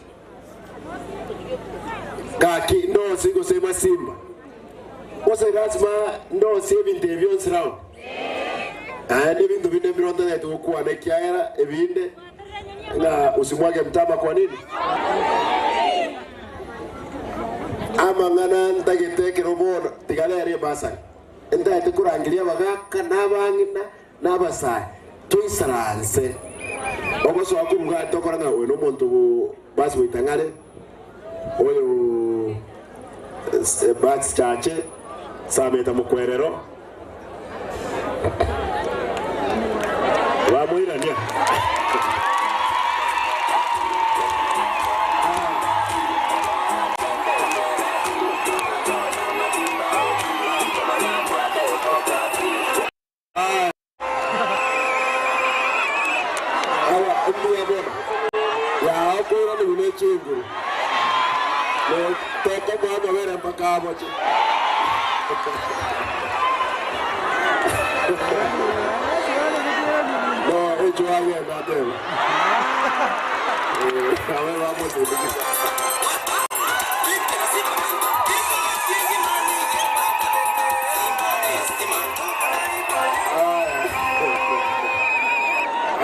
Gaki ndosi gose masimba, gose lasima ndosie ebinto ebi bionsi round? Naende ebinto binde mbire ontagete gokwana ekiagera ebinde ng'a usimwage mtama kwa nini? Amang'ana ntagete ekero bono tiga rero ebasari ntagete korangeria abagaka na abang'ina na abasae toisaranse ogosoa koruga tokora ng'a oyo nomonto basi goita ng'are Oyo Bats Chache, Sameta Mokwerero, bamoirania. Aba mbuya mono, yao koiranerwa ne chinguru, na tokomoa amabere mpaka aboche. No inchuo agende atebe, abe bamosindikisa.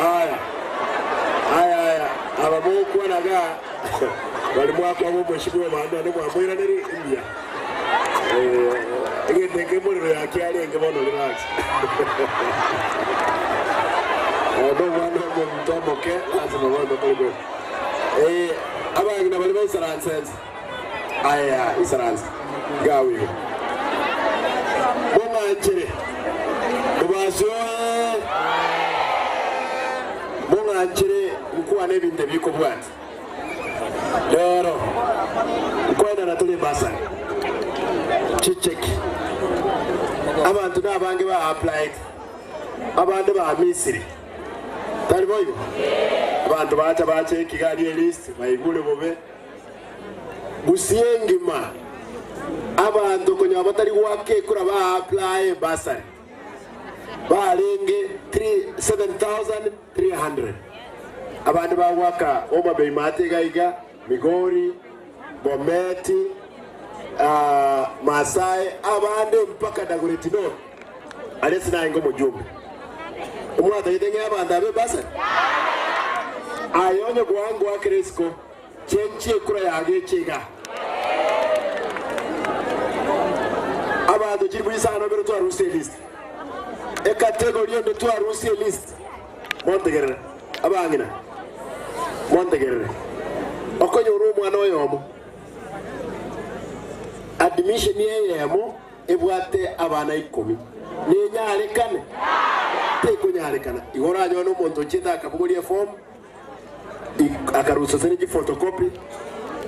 Aya, aya, aya, aba mogokwana iga, bari mwakwama omweshimiwa bande onde mwamoiraneria mbuya. Eh, egento eke morero yake arenge bono relax. omoke, lasima bono tokore kweri. Eh, abang'ina baria baisaranse nse. Aya, isaranse. Iga iga. Mong'anchere. Mobasi oye. Mong'anchere nkwane ebinto ebikobwati. Rero, nkwenana tore ebasari. Chicheki. Abanto nabange ba applied. Abande ba Misiri. Tari boigo? Abanto bacha bacha ekigari elist baigure bobe. Gusii engima abanto konya batari goaka ekura ba apply ebasari barenge 7300. Abande bagoaka Homa Bay maate iga iga, Migori, Bomet, Maasai, abande mpaka Dagoretti North. Aria sinaenge omojumbe. Omwatagete ng'e abanto abe ebasari? Aye onye gwangoakera isiko, chenchia ekura yago eche iga. Abanto chilifu isano mbere twarusia elist. Ekategori ende twarusia elist. Montegerere, abang'ina, montegerere. Okonyora omwana oyomo, admission eyemo ebwate abana ikomi, nenyarekane? Tekonyarekana. Igo oranyore nomonto ochiete akabogoria eform, akarusia ase ne chiphotocopy,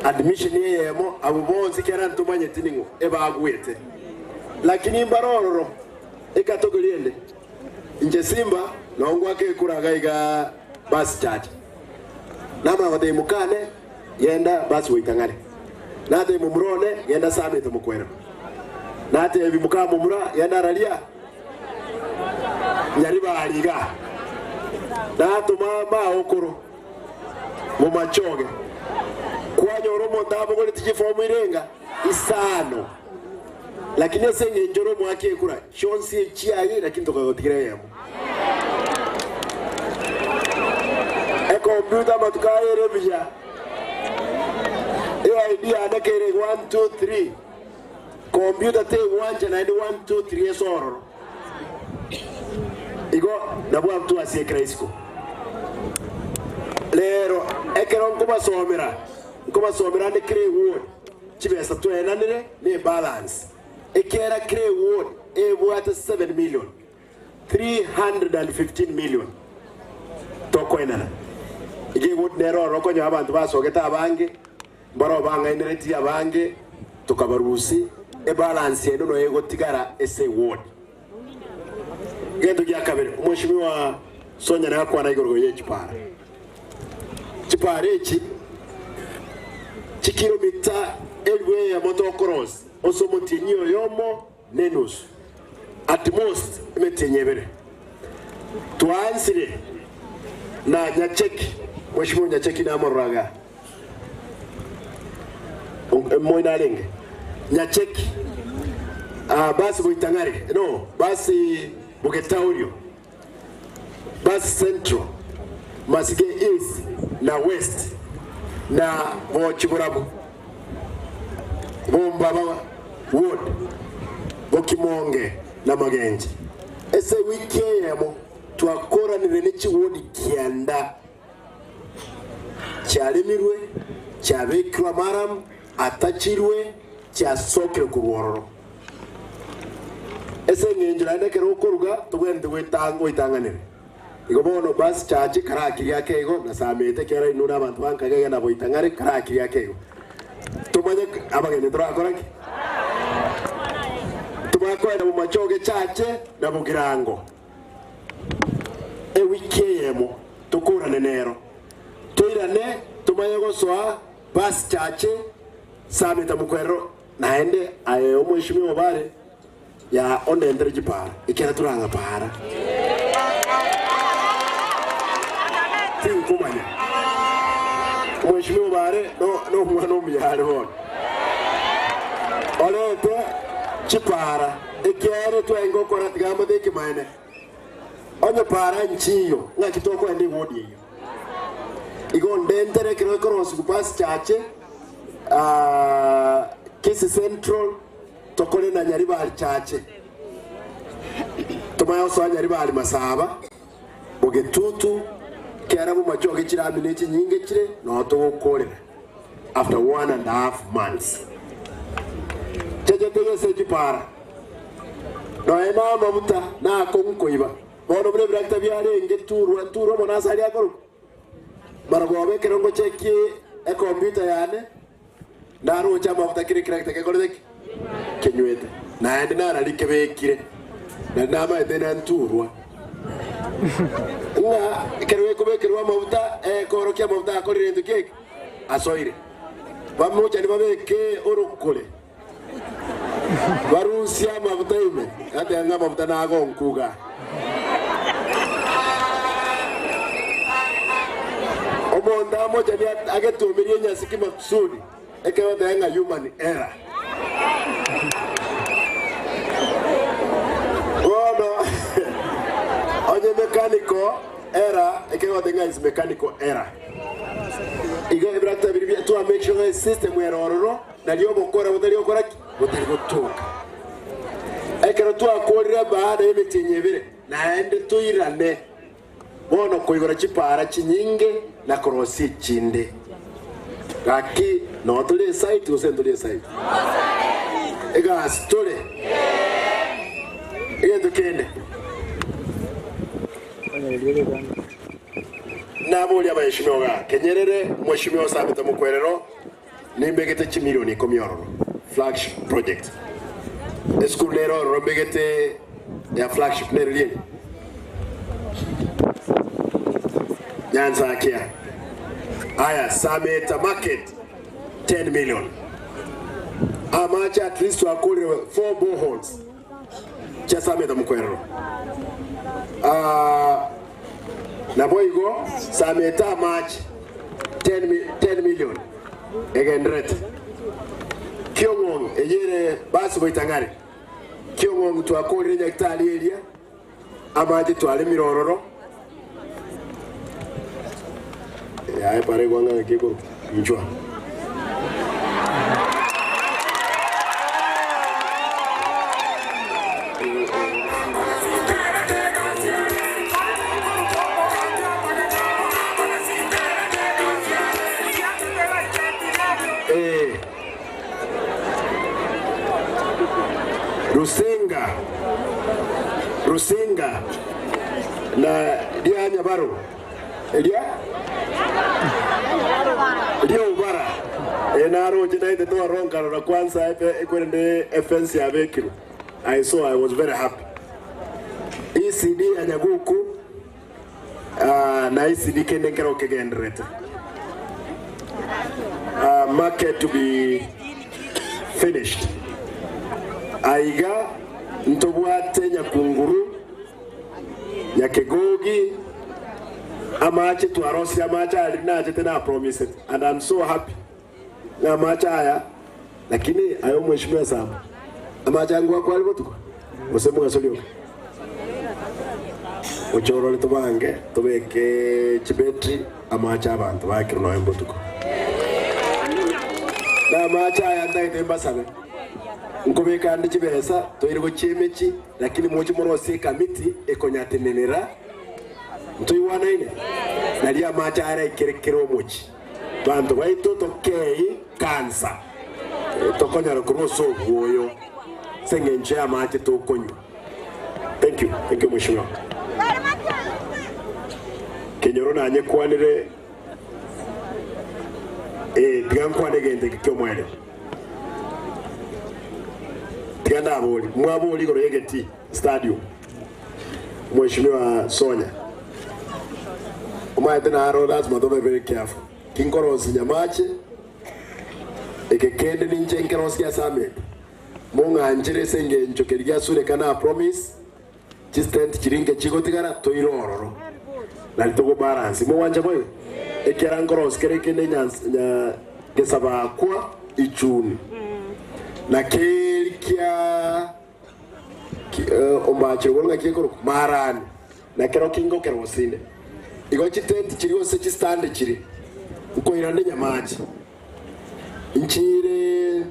admission eyemo, abwo bonsi kera ntomanyeti ning'o ebagwete. Lakini mbare ororo ekategori ende, inche Simba noo ngwaka ekura iga iga basi chacha. Namanya gotebia mokane, genda basi goika ng'are. Natebia momura one, genda samete mokwerero. Natebia moka momura, genda araria Nyaribari iga. Natoma maokoro momachoge, kwanyora omonto abogoretie chifomu irenga isano, lakini ase engencho ore omoaki ekura, chionsi echiaye, lakini tokagotigira eyemo. Ekompiuta amatuko aya ere buya, eID yane kere 1, 2, 3, Computer tegwancha naende 1, 2, 3 ase ororo. Igo nabwo abwo twasiekera isiko. Rero ekero nkobasomera, nkobasomera ande kera eward, chibesa twaenanire ne ebalance. Ekiagera kera eward ebwate 7 million, 315 million tokoenana. Igo eward nere ororo okonyora abanto basogete abange, Mbarabwo bang'aineretie abange, tokabarusia, ebalance ende noyo egotigara ase eward. Egento gia kabere, Omweshimiwa Sonya nakwana igoro ye chipara. Chipara echi chikilomita elifu eyemo tokorosia ase omotienyi oyomo na enusu, at most emetienyi ebere. Twaansire na Nyacheki, Mweshimiwa Nyacheki namorora igaa. Moino arenge Nyacheki, ah, basi Boitang'are, no, basi Bogetaurio, basi Central, Masige East na West, na Bochiborabu, Bombaba Ward, Bokimonge na Magenche. Ase ewiki eyemo twakoranire ne chiwodi kianda. Chiaremirwe, chiabekirwe amaramu, atachirwe, chiasokire korwa ororo. Ase engencho naende ekero okoruga tobwenerete goetang'anera. Igo bono basi chache karakirie ake igo, na samete ekiagera inwe nabanto ba nkagega na boitang'are karakirie ake igo. Tomanye abageni torakora ki? Tobakoenda bomachoge chache na bogirango. Ewiki eyemo tokoorane nero, toirane tomanye gosoa basi chache sameta mokwerero naende aye omweshimiwa obare ya ondentere chipara ekiagera torang'a para tinkomanya omweshimiwa obare nomwana omuya are bono orete chipara ekiagera twenge okora tiga mbote ekimaene. Onye para nchiyo, ng'aki tokoenda ewodi eyio? Igo ndentere ekero ekorosigwa bus chache, Kisii Central, tokore na Nyaribari chache. Tomanye gosoa Nyaribari Masaba, Bogetutu, Ekiagera bomachoge chirami ne chinyinge chire noo togokoorera after one and a half months. Cheche tegese chipara nonya na amabuta na akong'u koiba. Bono buna ebirakita biarenge turwa turwa mono ase aria akorokwa marogoba ekero ngochekie ekompiuta yane naroche amabuta kera ekirakita kekorete ki? Kenywete. Naende narari kebekire nari namaete na nturwa ng'a ekero gekobekerwa amabuta ekorokia amabuta akorire gento ki eke? Asoire. Bamochani babeke orokore Barusie amafuta ime, gateba ng'a amafuta nagonkuga. Omonto amochani agetuomerie enyasi kimakusudi, ekero goteba ng'a human error. Bono onye mechanical error, ekero goteba ng'a is mechanical error. Igo ebirakita biria twa make sure ng'a esystem ere ororo. Nario obokora botari gokora ki? Botari gotoka. Ekero twakorire baada y'emetienyi ebere, naende toirane bono koigora chipaara chinyinge na korosia echinde. Gaki noo tore esite gose ntori esite? Egasi tore. Egento kende. Naboria abaeshimiwa igaa, kenyerere omweshimiwa osabete mokwerero. Nimbegete chimilioni ikomi ororo, flagship project. Esukuru nere ororo mbegete ya flagship nere rieri? Nyansakia. Aya, Sameta market 10 million. Amache at least twakorire 4 boreholes chia Sameta mokwerero. Ah, Naboigo Sameta amache 10 million egendererete. Kiong'ong'u eye ere basi goitang'are. Kiong'ong'u twakorire nyagetari eria amache twaremire ororo. Yaye pare gwang'a ng'aki ekorokwa inchwa. Ee. Rusinga, Rusinga na ria Nyabaro, eria ri'Obara. Ee, naroche naetete ororo nkarora kwanza efe ekwerende efence yabekirwe. I saw I was very happy. ECD ya Nyaguku ah, na ECD kende nkero kegendererete. Ah, market to be finished. Aiga ntobwate Nyakunguru, Nyakegogi, amache twarosirie amache aria nachete na promised and I'm so happy. Ng'a amache aya, lakini aye omweshimiwa Sambo, amache aya ngwakwa are botuko, gose mogaso rioka? Gocha orore tobange tobeke chibetri amache abanto bakire nonya mbotuko. Na amache aya ntagete mbasabe, nkobeka ande chibesa toire gochia emechi, lakini moche morosie ekamiti ekonyatenenera, ntoigwanaine? Nario amache araikere kera omochie. Banto baito tokei kansa, tokonyara korwa ase obwoyo ase engencho y'amache tokonywa. Thank you, thank you mheshimiwa. Kenyoro nanyekwanire eh, tiga nkwane egento eke ki'omoerio. Tiga ndabori, mwabori igoro y'egetii stadium. Mheshimiwa Sonya, omanyete naro lazima tobe very careful. Tinkorosia nyamache, eke kende ninche nkerosie ase amete. Mong'anchere ase engencho keria giasureka na promise, chistent chiria inke chigotigara toire ororo. Nari togo balance. Mogwancha boigo? Ekiara nkorosia kere kende nyans nya gesabakwa ichuni. Na keri kia Ombache igoro ng'aki ekorokwa Maarani, na kero kingo kerosinde. Igo chitenti chiria gose chistandi chiria nkoirande nyamache, nchiire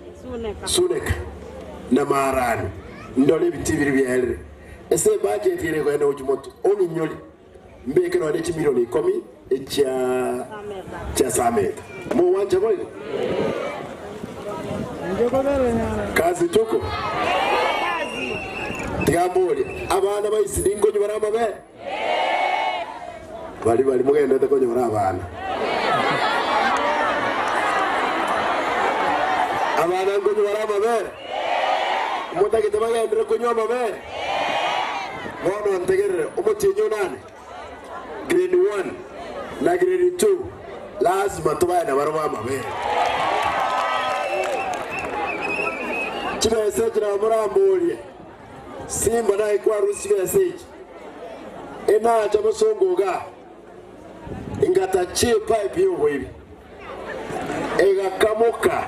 Suneka na Maarani, ndore ebitii biria biaerire. Ase ebajeti ere ekogenda gochia motwe, ong'inyore, mbeke nonya ne chimilioni ikomi. Echia chia Sameta. Mogwancha boigo? Kazi tuko? Tiga mborie, abana ba Isiri nkonywa bare amabere? Bari bari mogendete konyora abana. Abana nkonywa bare amabere? Motagete bagenderere konywa amabere? Bono ntegerere, omotienyi onane. Grade 1 na grade 2 lazima tobae nabarobwo amabere. Chibesa echi nabo moramborie, Simba naye kwarusia chibesa echi, enacha bosongo igaa, ingatacha epipe yoboibi, egakamoka,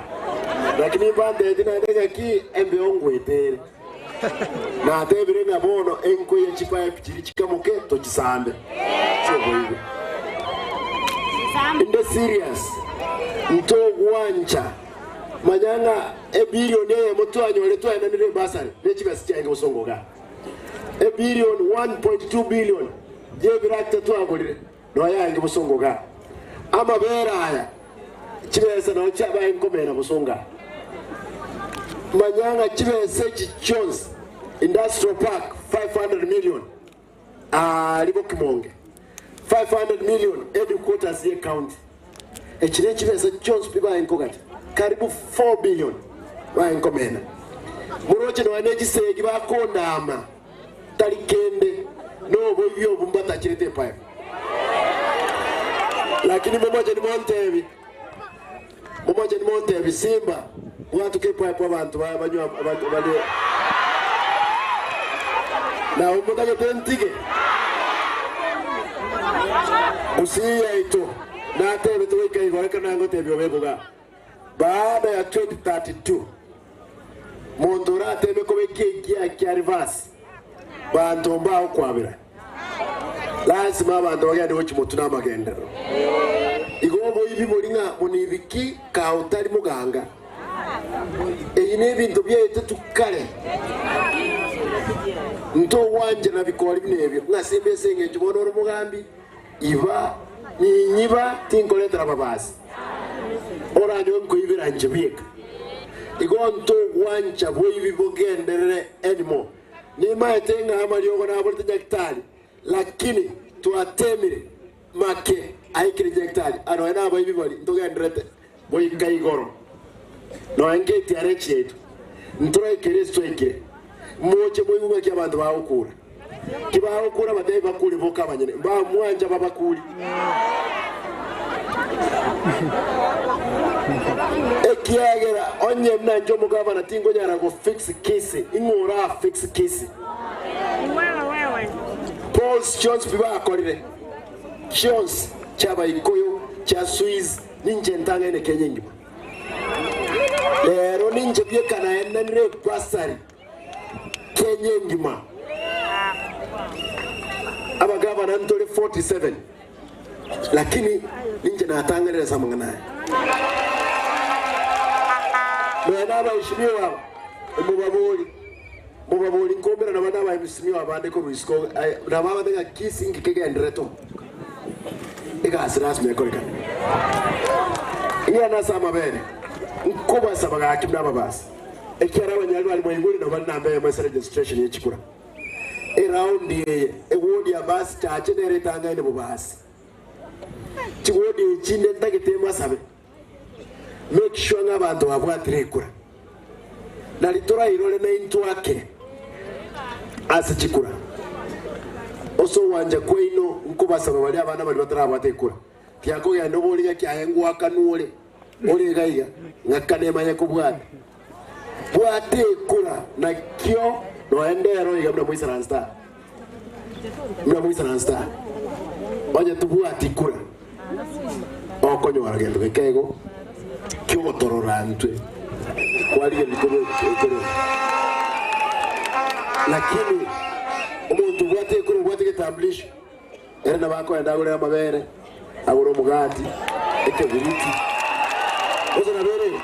lakini mbantetie naende ng'aki embeo ngwete ere. Natebire ng'a bono enkoye chipipe chiria chikamoke tochisambe chi'oboigo. Inde serious, ntogwancha manya ng'a ebilion eyemo twanyore twaenanire ebasari ne chibesa chiaenge bosongo igaa. Ebilion 1.2 billion y'ebirakita twagorire noyo yaenge bosongo igaa. Amabere aya Chibesa nao chiabae nkomena bosongo aa. Manya ng'a chibesa echi chionsi, Industrial Park 500 million aria Bokimonge, 500 million headquarters ye county. Echi ne chibesa chionsi pi bae nkogacha, karibu 4 billion bae nkomena. Moroche nonya ne chisegi bakondama tari kende noboibi obo mbatachirete epipe. Lakini momoche nimontebi, momoche nimontebi Simba bwatuka epipe abanto ba banywa barie. Nabo motagete ntige Gusii yaito natebete goika igoro ekero nangotebia obe boga. Baada ya 2032 monto orateme kobeka ekiaa kia reverse banto mbagokwabera. Lasima abanto bagende gochia motwe namagenderero. Igo oboibi bori ng'a monibi ki kaa otari moganga. Eyi nebinto biaetetwe kare. Ntogwanchera bikori buna ebio ng'a simbe ase engencho bono ore omogambi. Iba, ninyiba, tinkoretera babasi, oranywe nkoibera inche bweka. Igo ntogwancha boibi bogenderere anymore. Nimaete ng'a amariogo naborete Nyagetari, lakini twatemire make aikire Nyagetari, aa nonya nabaibi baria ntogendererete goika igoro. Nonya nketiara echi yaito, ntoraikere ase twaikire. Moche moigwe ng'aki abanto bagokura. Tibagokura batebi bakure boka abanyene, mbamwancha babakuri. Ekiagera onye buna inche omogavana tinkonyara go fix Kisii, ing'o ora fix Kisii? Polls chionsi pi bakorire, chionsi chi'Abaikuyu, chia Swiss, ninche ntang'aine Kenya engima. Rero ninche bieka naenanire ebasari. Kenya engima. Abagavana ntore 47 lakini ninche natang'anire ase amang'ana aya. Nonya na abaeshimiwa aba mobabori mobabori nkoumera nabo na abaemisimiwa abande korwa isiko nabo abate ng'a Kisii inki kegendererete omo egasi lasima ekorekane. Ing'ana ase amabere nkobasaba gaki buna ababasi. Ekiagera abanyarwari baria mwaigure nabo bare namba eyemo ase registration ye chikura. Eraundi eye ewodi ya basi chache nere etangaine bobasi. Chiwodi echi chinde ntagete mbasabe make sure ng'a abanto babwatire ekura. Nari torairore naintwe ake ase chikura. Ase ogwancha kwaino nkobasaba baria abana baria batarabwata ekura. Tiakogenda obori gaki aye ngwakanwa ore ore iga iga, ng'aka nemanye kobwata. Bwata ekura nakio nonya ndero iga buna moisaranste aa, buna moisaranste aa, onye tobwati kura okonyora gento geke igo kiogotorora ntwe kwarigereria korwa ekura eye. Lakini omonto obwate ekura obwate egetambulisho. Ere nabo akoenda agore amabere, agore omogati, ekebiriti, gose nabo ere igo?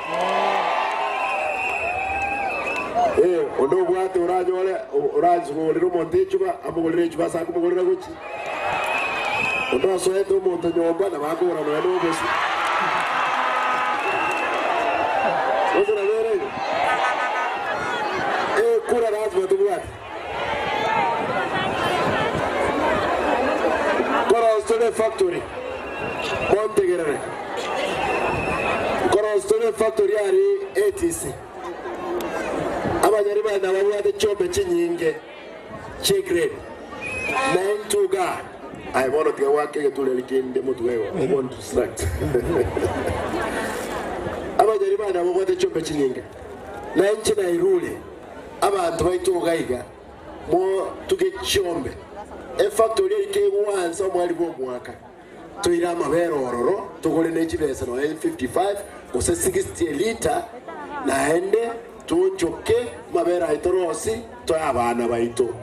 Eh, onde obwate oranyore oranse kogorera omonto echuba, amogorere echuba ase akomogorera gochia. Onde osoete omonto nyomba nabo akogora nonya na obosie. Gose nabo ere igo? Ekura lazima tobwate. Nkorosia tore efactory, montegerere. Nkorosia tore efactory aria ATC. Abanyaribari nababwate chiombe chinyinge chi'egrade, na intwe iga. Aye bono tiga goaka egetureri kende motwe igo, ogondistract. Abanyaribari nababwate chiombe chinyinge, na inche nairure abanto baito iga iga, motuge chiombe. Efactory eri kegwansa omweri bw'omwaka. Toire amabere ororo, togore ne chibesa nonya 55 gose 60 elita, naende toonchoke amabere aye torosie toe abana baito.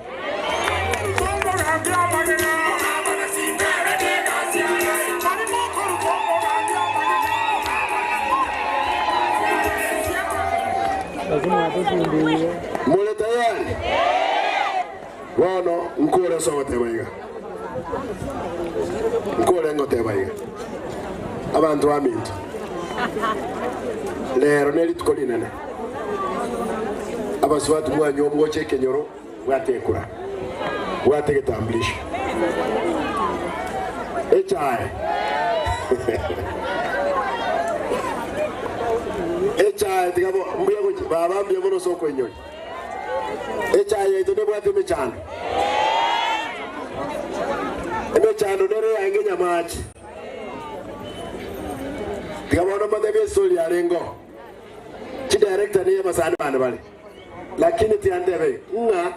More tayari? Bono nkore ase ogoteba iga, nkore ngoteba iga, Abanto baminto, rero nerituko rinene, abasubati mwanywa omogocha ekenyoro, bwate ekura, bwate egetambulisho, echae, echae tiga bo mbuya gochi baba mbuya mono ase okoinyoria. Echae yaito nebwate emechando. Emechando nere yange nyamache. Tiga bono mbatebie estori yarengeo. Chidirector niyo abasani bane bare. Lakini tiantebe ng'a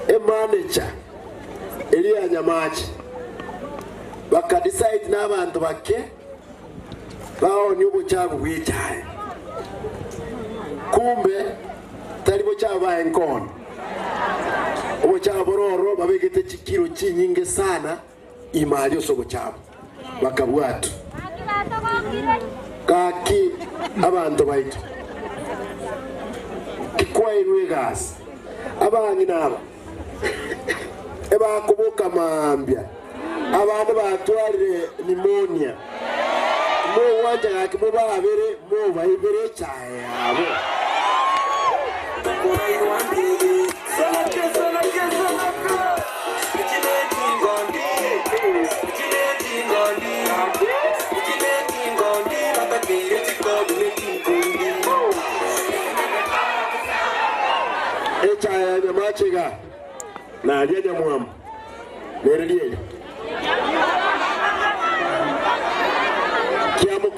emanager eria ya Nyamache bakadecide na abanto bake baoonie obochafu bw'echae. Kumbe tari bochafu baye nkooni. Obochafu bore ororo babegete chikiro chinyinge sana ime aria ase obochafu, bakabwatwa. Gaki abanto baito, tikwairwe egasi. Abang'ina aba ebakoboka mambia, abande batwarire pneumonia. Mogwancha gaki mobabere mobaibere echae yabo. Echae ya nyamache iga, naria nyamwamu, nere rieri.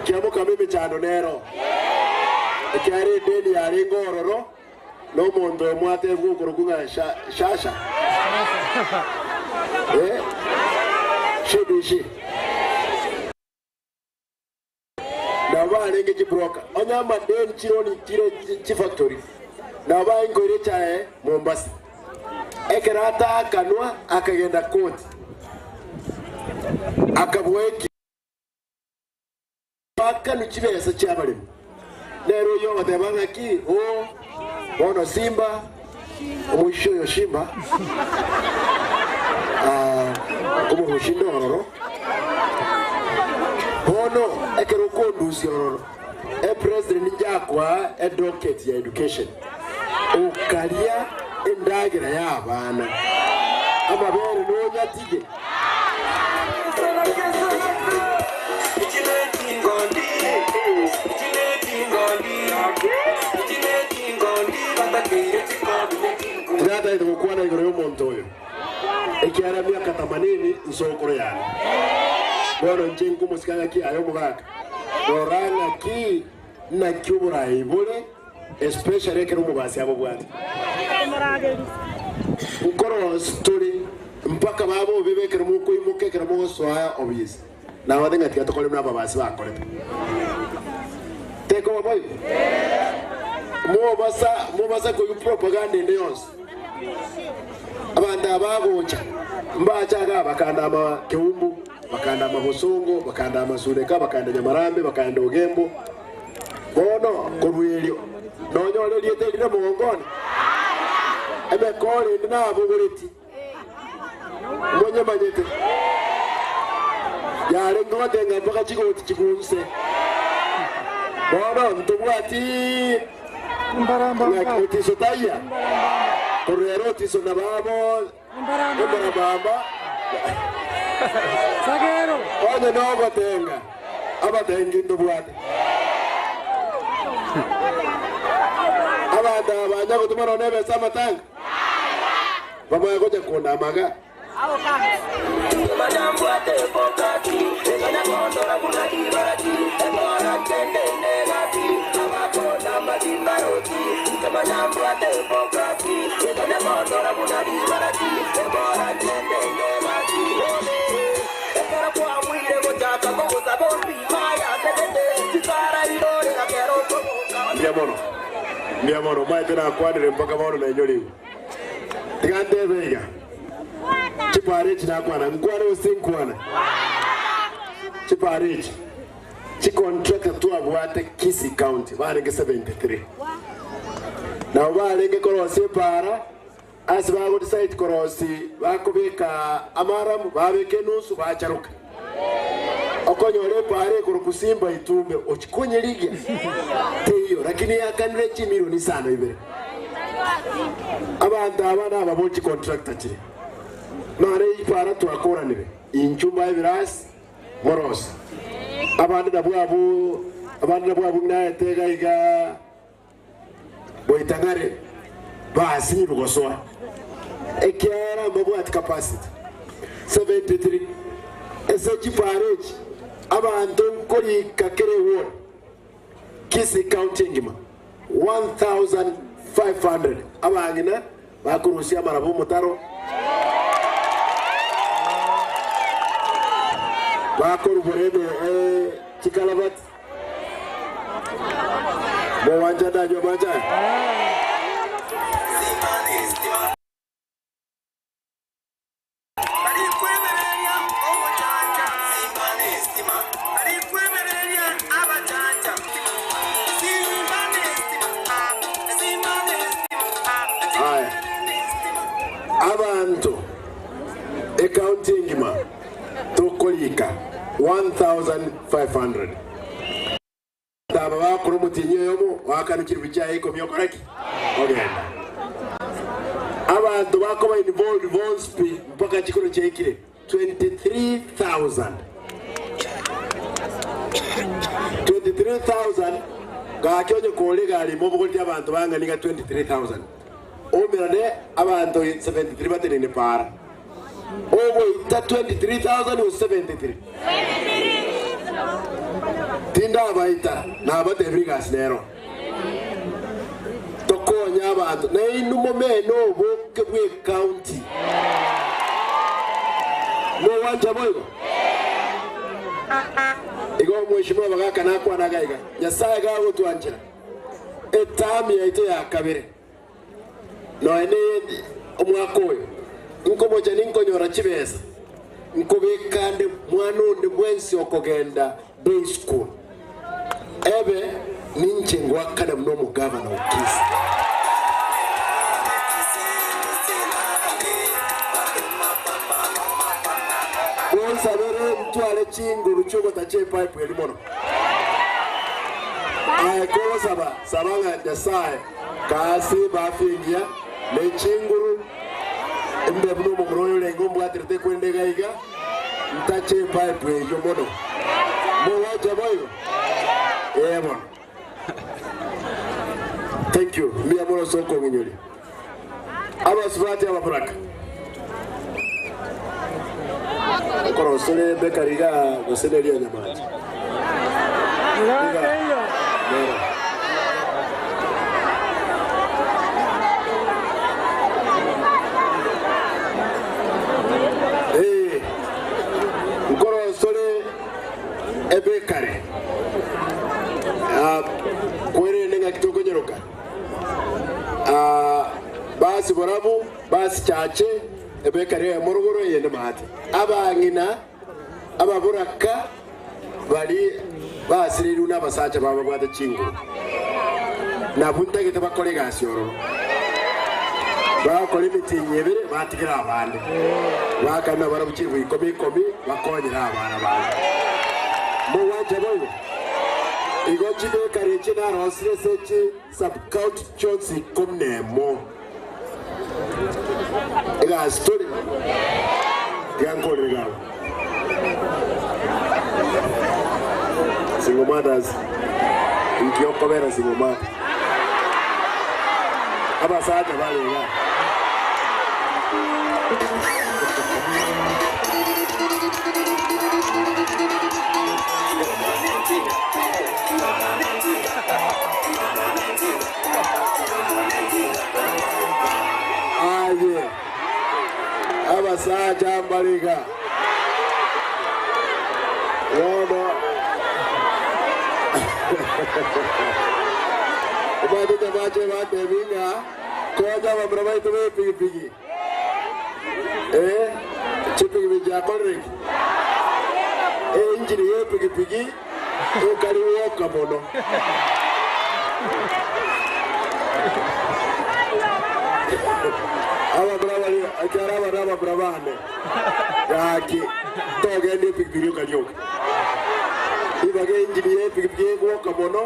Kiamokama emechando nero, ekiagera edeni yarenge ororo, na omonto oyomo atebwe okorokwa ng'a Shasha, eh, Shedushi. Nabo barenge chibroka, onye amadeni chironi chire chifactory, nabo bainkoire echae Mombasa. Ekero ataakanwa akagenda koti, akabua eki Baakanwe chibesa chi'abaremi. Nere oyio ogoteba ng'aki, Oo, bono Simba, omoisho oyo Simba, ah, nkomorusia inde ororo. Bono ekero okondusia ororo, epresident ninche akoa edocket ya education, okaria endagera ya abana, amabere nonyatige. Tinatagete gokwana igoro y'omonto oyo, ekiagera miaka themanini nsokoro yane. Bono inche nkomosika ng'aki aye omogaka, rora ng'aki naki oboraai bore, especially ekero omobasi abobwate. Nkorosi tore mpaka babobe ekero mokoimoka ekero mogosoa obisi. Nabate ng'a tiga tokore buna ababasi bakorete. Tekoba boigo? Mobasa mobasa koigwa propaganda ende yonsi. Abanto aba bagocha mbache igaa bakanda ama Keumbu, bakanda ama Bosongo, bakanda ama Suneka, bakanda Nyamarambe, bakanda Ogembo. Bono korwa erio nonyore erieta eri namogongo one? Emekora ende nabogoretie. Monyemanyete? Yarenge gotenga mpaka chigoti chigunse. Bono ntobwati ng'aki otiso taiya. Korwa ere otiso na babo embarambamba. Onye nogotenga, abatengi ntobwate. Abanto aba banya gotuma nonya ebesa amatanga, bamanye gocha kondama iga. Mbuya mono, mbuya mono, omanyete nakwanire mpaka bono nainyorigwe. Tiga ntebe iga. Chipara echi nakwana, nkwane gose tinkwana? Chipara echi, chicontractor twabwate Kisii County barenge 73. Nabo barenge korosia epara, ase bago decide korosia bakobeka amaramu, babeka enusu bacharoka. Okonyora epara ekorokwa Simba Itumbe ochia konyerigia teiyo, lakini yakanire chimilioni isano ibere. Abanto aba nababo chicontractor chire nare ipara twakoranire inchu mbae ebirasi morose abande nabwo abwo abande nabwo abwo naete iga iga boitang'are basinyirwe gosoa ekiagera mbabwati capacity 73 ase chipara echi abanto nkorika kera eward Kisii County engima 1500 abang'ina bakorusia amaraba omotaro, bakorubora eme chikalabati, mowancha ndanywe amache aya? Aya, abanto ecounty engima tokorika 1500. Aba bakora omotienyi oyomo, oakane chilifu chiaye ikomi okore ki? Ogenda. Abanto bakoba involved bonsi pi mpaka chikoro chiaikire 23,000. 23,000 gaki onye kore egari ime obogoretie abanto bang'ana iga 23,000. Oumerane abanto 73 bateneine para. Ogoita 23,000 gose 73? Tindabaita, nabatebirie egasi nero. Tokonye abanto, nainwe momene oboke bw'ecounty. Mogwancha boigo? Igo omweshimiwa abagaka nakwana iga iga, Nyasae gagotwanchera etamu yaito ya kabere. Nonya neyende omwaka oyo, nkomocha ninkonyora chibesa, nkobeka nde mwana onde bwensi okogenda day school, ebe ninche ngoakana buna omogavana o Kisii. Monsabere ntware chinguru chi'ogotacha epipe eria mono. Aye kogosaba, saba ng'a Nyasae Kaase bafia engiya, ne chinguru, imbe buna omomura oyo orenge ombwaterete ekwende iga iga, ntache epipe eyio mono. Mogocha boigo? Ee bono. Thank you. Mbuya mono ase okong'inyoria. Abasubati ababuraka. Okorosore bakery igaa gose neria Nyamache. Iga. Nero. Eh, nkorosore ebekari. Ah, kwerende ng'aki tokonyeroka. Ah, basi borabu, basi chache, ebekari eyemo rogoro eyende maate. Abang'ina ababoraka baria basireirwe nabasacha babo babwate chinguru, nabwo ntagete bakore egasi ororo. Bagokora emetienyi ebere, batigera abande. Baakana nabarabwo chilifu ikomi ikomi, bakonyere abana babo. Mogwancha boigo? Igo chibekari echi narosire ase chi sub-county chionsi ikomi nemo. Egasi tore, tiga nkorere iga abwo. Single mothers, inki okobera single mother? Abasacha bare iga. Aye, abasacha mbare iga. Bono omanyete amache batebi ng'a konya abamura baito b'epigipigi. Eh, chipigipigi chiakorire ki? Engine y'epigipigi ekari gwoka mono. Abamura baria, ekiagera aba nabamura bane, gaki togenda epigipigi rioka rioka. Ribaga engine y'epigipigi egwoka mono.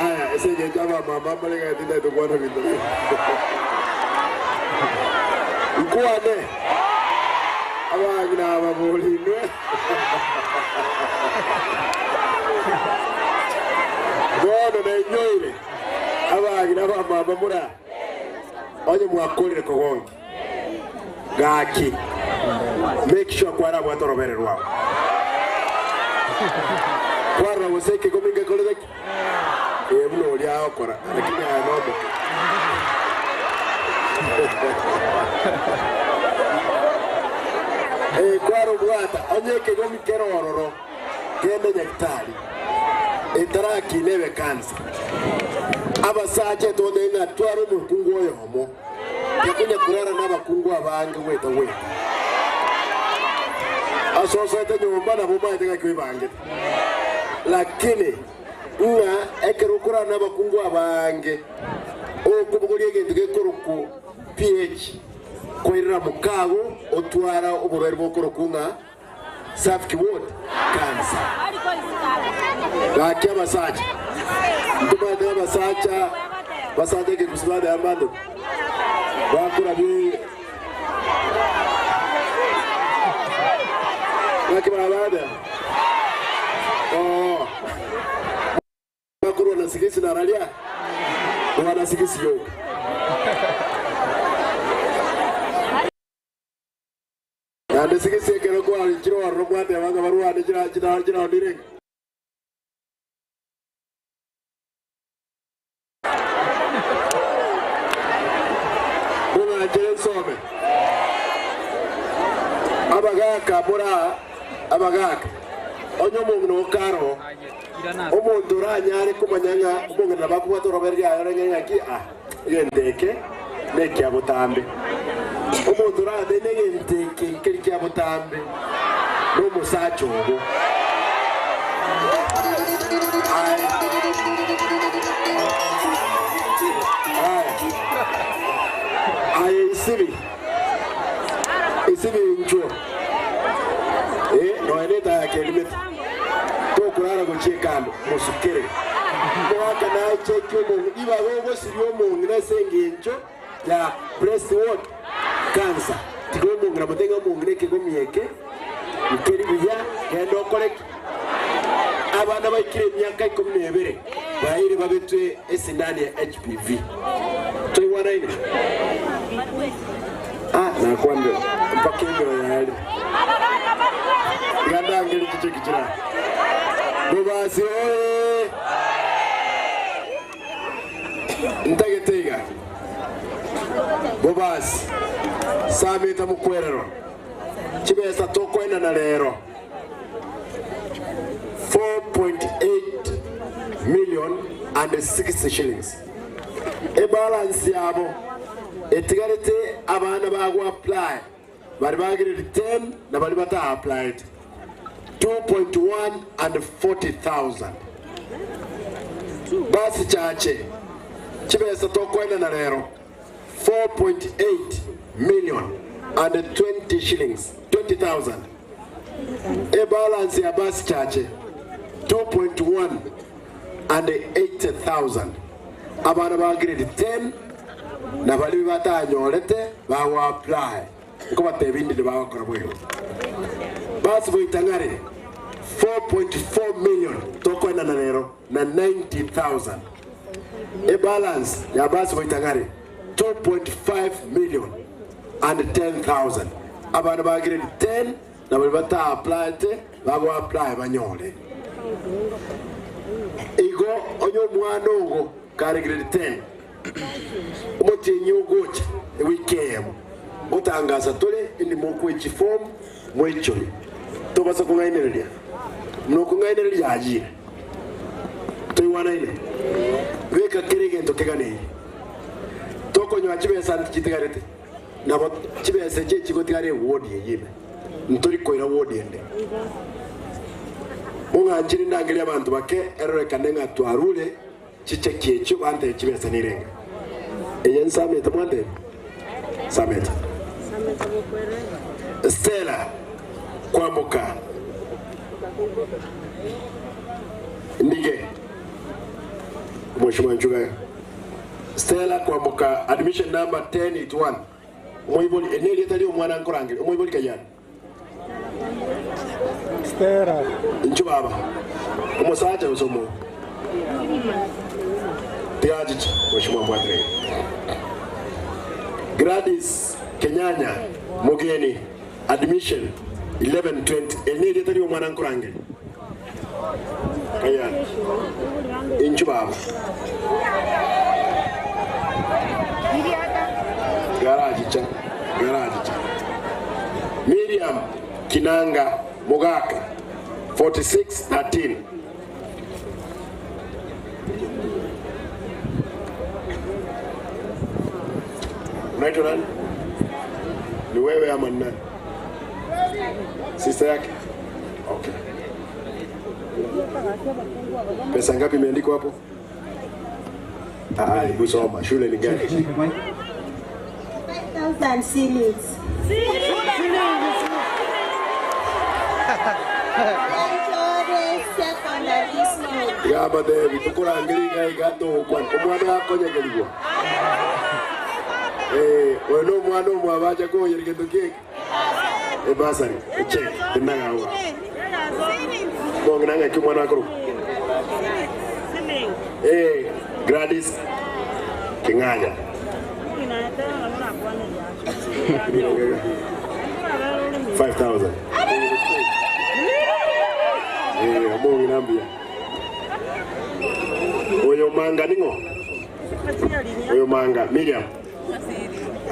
Aya, ase engencho abamama mbare gaki tintagete gokwana binto bire. Nkwane, abang'ina aba bori inwe. Bono nainyoire, abang'ina abamama mura. Onye mwakorire kogonki, gaki make sure kwarabwate orobere rwao. Kwarora gose ekegomi ngekorete ki? Ee, buna oria agokora, lakini aye nomoke. Ee, kwarobwata, onye ekegomi kere ororo, genda nyagitari. etarakina ebe kansa. Abasacha etogotebia ng'a tware omokungu oyomo, takonya korara nabakungu abange goeta goeta. Ase osoete nyomba nabo omanyete ng'aki oibangete. Lakini ng'a ekero okorara nabakungu abange, okobogoria egento gekorokwa pH koirera mokago otwara oborwaire bokorokwa ng'a Cervical what? Cancer. Gaki abasacha, ntomanyete abasacha basacha ekegusii bande abande bakorabia gaki barabande oo bakorwa na sigisi nararia rwana sigisi yoka. Naende sigisi ekero kwarikire ororo gwateba ng'a barwane chiraundi renge. Mong'anchere nsome. Abagaaka more aa, abagaaka, onye omong'ina oo kare oo, omonto oranyare komanya ng'a omong'ina nabo akobwata orobere riaye orenge ng'aki, ah, Egento eke nekia botambe. Omonto oratebe negento eke nkeri kia botambe, nomosacha obo. Aye. Aye. Aye isibi. Isibi inchuo. Eh, nonya netaya kerimete. Tokorara gochia ekando, mosukere. Omogaka nachekie omong'ina, ribaga ogosiria omong'ina ase engencho ya breast what? Cancer. Tiga omong'ina motebe ng'a omong'ina ekegomi eke nkeri buya, genda okore ki? Abana baikire emiaka ikomi na ebere baeire babetwe esindani ya HPV. Toigwanaine? Ah, nakwanire mpaka emioyo yaerire. Iga ndangeri chicheki chira. Bobasi oye! Ntagete iga. Bobasi, sameta mokwerero. Chibesa tokoenana rero 4.8 million and 60 shillings. Ebalance yabo etigarete abana bago apply baria ba grade 10 na baria bata applied. 2.1 and 40,000. Basi chache chibesa tokoenana rero 4.8 million and 20 shillings 20,000. Ebalance ya basi chache 2.1 and 80,000. Abana ba grade 10 na bari batanyorete bago apply nkobateba indi bagokora bwego basi boitang'are 4.4 million tokoenana rero na 90,000. Ebalance ya basi boitang'are 2.5 million and 10,000. Abana ba grade 10 na bari bata applyete bago apply banyore igo onye omwana ogo kare grade 10 omotienyi ogocha ewiki eyemo gotangasa tore indi mokwechi form mwechori tobasa kong'ainereria nokong'ainereria ajire toiwanaine beka kere egento keganeire tokonywa chibesa ntichitigarete nabo chibesa echi echigotigara ewodi eywo ime ntori koira wodi ende mong'anchire ndangeria abanto bake erorekane ng'a twarure chicheki echio bantebia chibesa nirenga eye nsamete mwantebia samete Stella Kwamboka Ndige Mheshimiwa Nchuga Stella Kwamboka admission number 1081 Omoibori ene erieta ria omwana nkorangere omoibori kayani Stella. Inchu baba omosacha gose omo tigachicha Mheshimiwa Mbwatire Gladys Kenyanya Mugeni admission 1120 ene erieta ria omwana nkorangere kayani inchu baba garachicha garachicha Miriam Kinanga Mugaka 4613 Unaitwa nani? Ni wewe ama ni nani? Sister yake? Okay. Pesa ngapi imeandikwa hapo? Ah, hebu soma. Shule ni gani? 5,000 shillings. Lenchore Secondary School. Gamba Devi tukurangĩria igai gatũgũkwana omwana akonyegerigwa oyo no omwana omwe abacha kũyera kĩndũ kĩngĩ ebasari echeki ndinagawa mong'ina ng'aki omwana akoroka Gladys King'anya 5000 omong'ina mbuya oyo manga ning'o oyo manga Miriam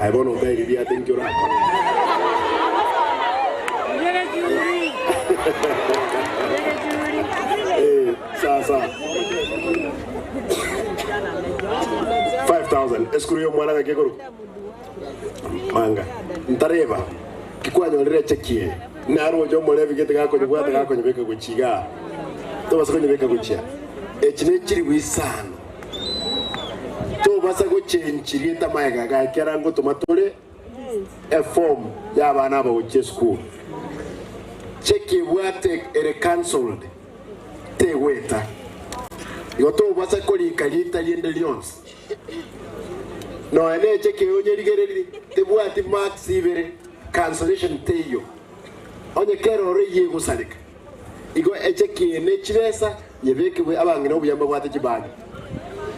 aye bono ntairirie ate nkio orakora sawa sawa 5000 esukuru ya omwana ng'aki ekoroka manga ntareba kikwanyorire chekie naroche omorebi gete gakonyebwata gakonyebeka gochiga tobasa konyebeka gochia echi nechiribu isano tobasa gochenchiria etamaega gakera ngotoma tore eform ya abana aba gochia esukuru cheki ebwate ere cancelled tegweta igo tobasa korika rita riende rionsi noe ne echeki eyo onyerigereri tebwati marks ibere cancellation teiyo onye kero ore yegosareka igo echeki ene chibesa nyebeke abang'ina obuyamba bwate chibagi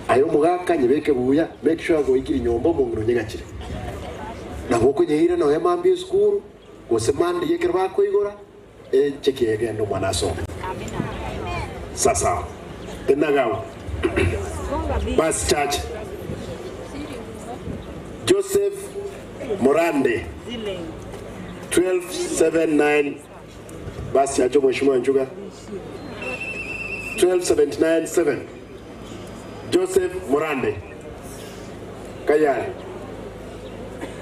aye omogaka nyebeke buya make sure goikiri nyomba omong'ina onyegachire nabo okonyeira noe mambia esukuru gose mande yekero bakoigora echeki egenda omwana asome sasa tenagawa basi chache Joseph Morande 1279 basi acho mheshimiwa Nchuga 12797 Joseph Morande Kayari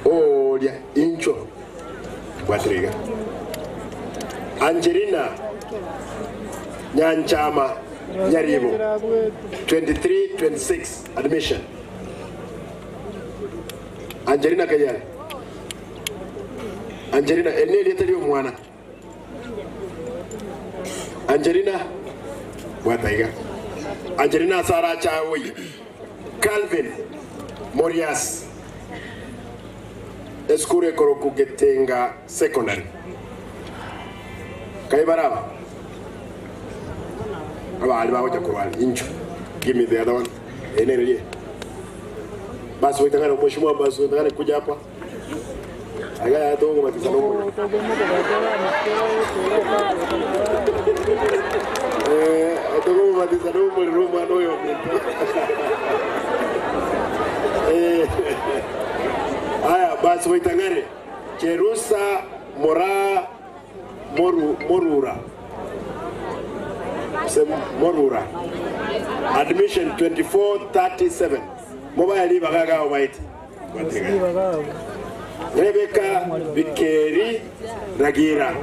Olia Incho Bwatriga Angelina Nyanchama Nyaribo 2326 admission. Angelina Kayale. Angelina eri nerieta ria omwana. Angelina bwata iga. Angelina ase arache aoye. Calvin Morias esukuru ekoroku Getenga Secondary. Kai bare aba? Abaari bagocha korwa are. Inchuo. Give me the other one. Eye nere rie. Basi goitang'ana omweshimiwa basi goitang'ana kuja hapa. Iga yaya togobatisa nomorero. Eh, togobatisa nomorero omwana oyo ominto. Eh, aya basi goitang'ane. Cherusa Moraa Moru, Morura. Se Morura. Admission 2437. Mobae ribaga iga obaete. Rebecca Bikeri Ragira.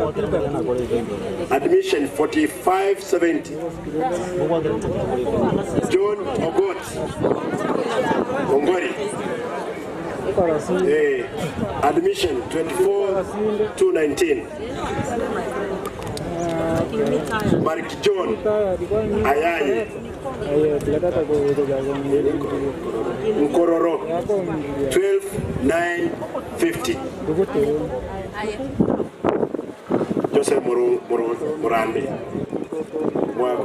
Admission 4570. John Ogot Ongori. Eh, admission 24219. Mark John Ayayi Nkororo 12950. Joseph Muru, Muru, Murande Mwako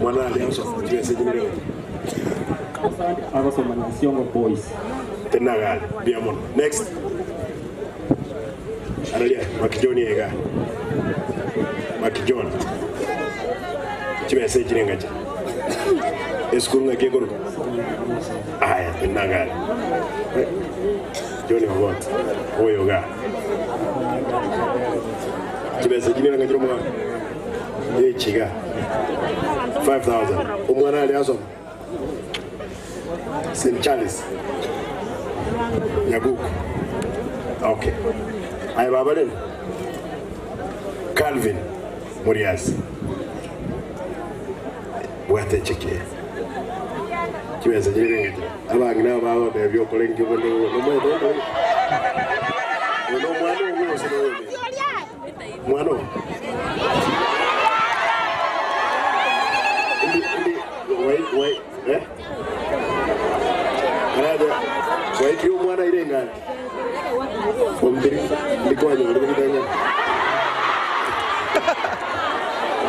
mwana alianza kutia Agosoma na Siongo Boys. Tenagal Diamond. Next. Analia Makijoni ega. Makijon. Chimese chirengacha. Esukuru ng'aki ekoroka. Aya tenagal. John Ogot. Oyo ga. Chibesa chirenga chiro mwana. Echiga. 5000. Omwana ali asoma. St. Charles. Nyaguku. Okay. Aya baba rero. Calvin Muriasi. Bwate cheke. Chibesa chirenga chiro. Abang'ina aba baba byokora engio bono nomwete ono omwana ogwo ose noyo mwana oyo. Ndi ndi wai wai eh Araja waikire omwana ire engani form 3 ndikwanyore gitanya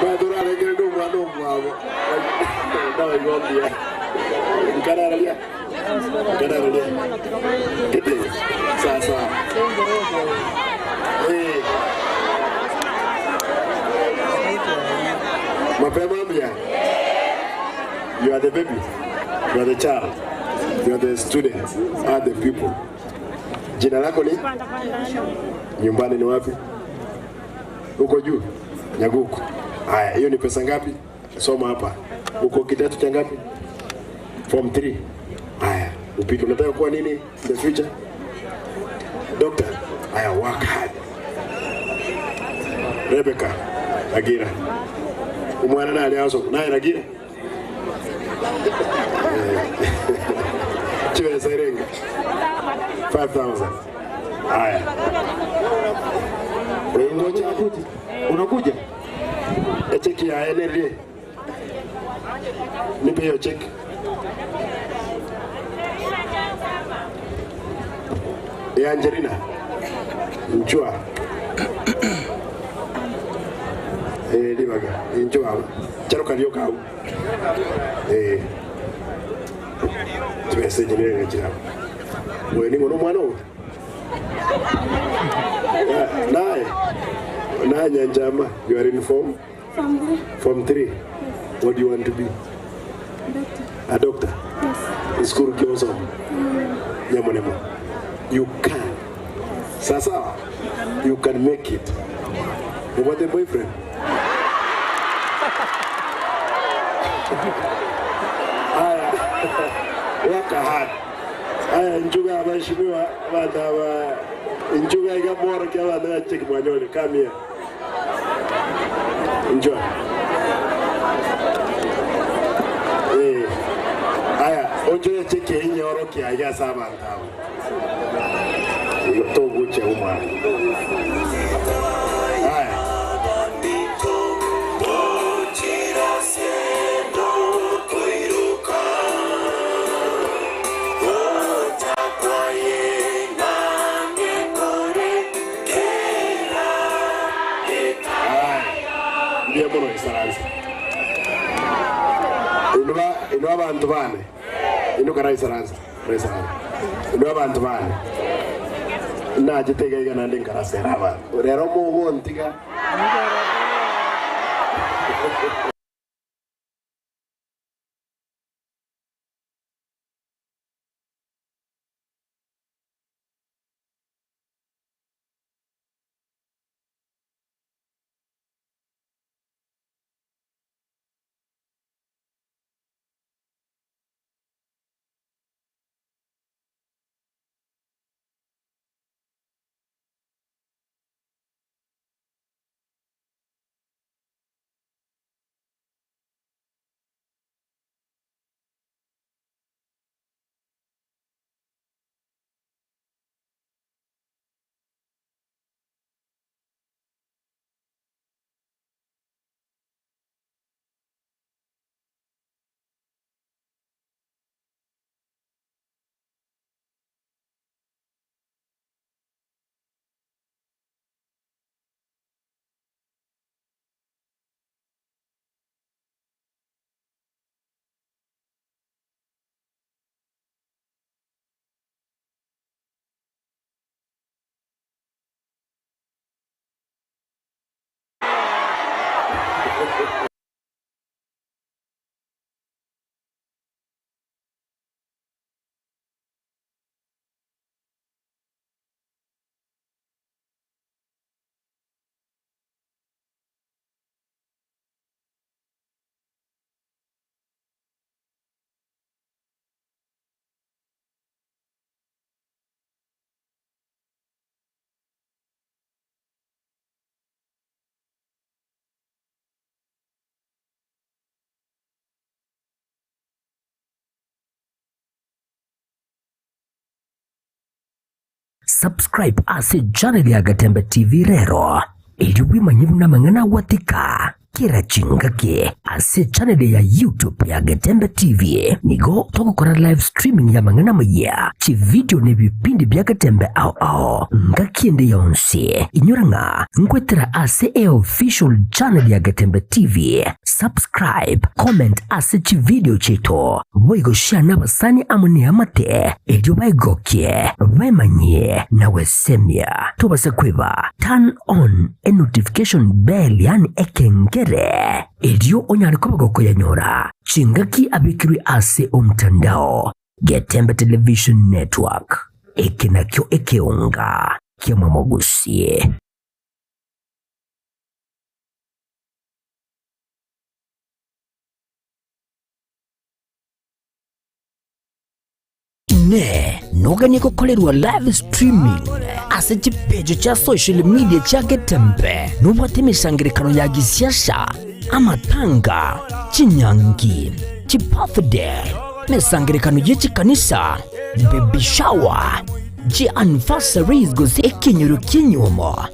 bathurarekere ndi omwana omwabo ndawaigomia nkarararia nkarararia gete sasa eh mapema mbia you are the baby you are the child you are the student are the people jina lako ni nyumbani ni wapi huko juu Nyaguku. Haya, hiyo ni pesa ngapi? Soma hapa. Uko kidato cha ngapi? Form 3. Haya, upite. Unataka kuwa nini in the future? Doctor. Haya, work hard. Rebecca Ragira. Umwana naye aliaso naye Ragira. Chibesa irenga. 5000. Haya. Ngoja unakuja? Cheki ya NRA. Nipe hiyo cheki. Ya Angelina. Nchua. Eh, libaga. Nchua. Charo kalio kau. Eh. Tubese jenere ngachira. Wewe ni mwana mwana uyu? Naye. Naye Nyanjama, you are in form? Form 3. Form 3. What do you want to be? Doctor. A doctor? Yes. School kioso. Nyamonemo. You can. Sasa, you can make it. You want a boyfriend? Aya. Work hard. Aya, njuga abaheshimiwa abana ba njuga iga moro kia abana ba cheki mwanyoni. Come here. Inchuo. Eh. Aya, onchoria cheke enyorokia aiga ase abanto aba. Igo togochia omwana. Aya. Mbuya mono isaransa. Inwe inwe abanto bane, inwe karaisaransa, karaisaransa. Inwe abanto bane, nachete iga iga naende nkarasera abanto. Rero mogontiga. Subscribe ase channel ya Gatembe TV rero, erio bwemanye buna amang'ana agwatika kera chingaki ase channel ya YouTube ya Getembe TV. Nigo togokora live streaming y'amang'ana amayia, chividio na ebipindi bia Getembe ao ao ngaki ende yonsi. Inyora ng'a nkwetera ase eofficial channel ya Getembe TV. Subscribe, comment ase chividio chiaito, boigo share nabasani amo neamate erio baegokie, bemanyie na gwesemia. Tobasa kweba turn on enotification bell yaani ekengere erio onyare koba gokoyanyora chingaki abekirwe ase omtandao. Getembe Television Network, eke nakio ekeonga ki'omomogusi. Inee! Noganie gokorerwa live streaming ase chipeji chia social media chia Getembe? Nobwate emesangererekano ya gisiasa, amatanga, chinyangi, chibirthday, emesangererekano ye chikanisa, baby shower, chianniversaries gose ekenyoro ki'enyuomo,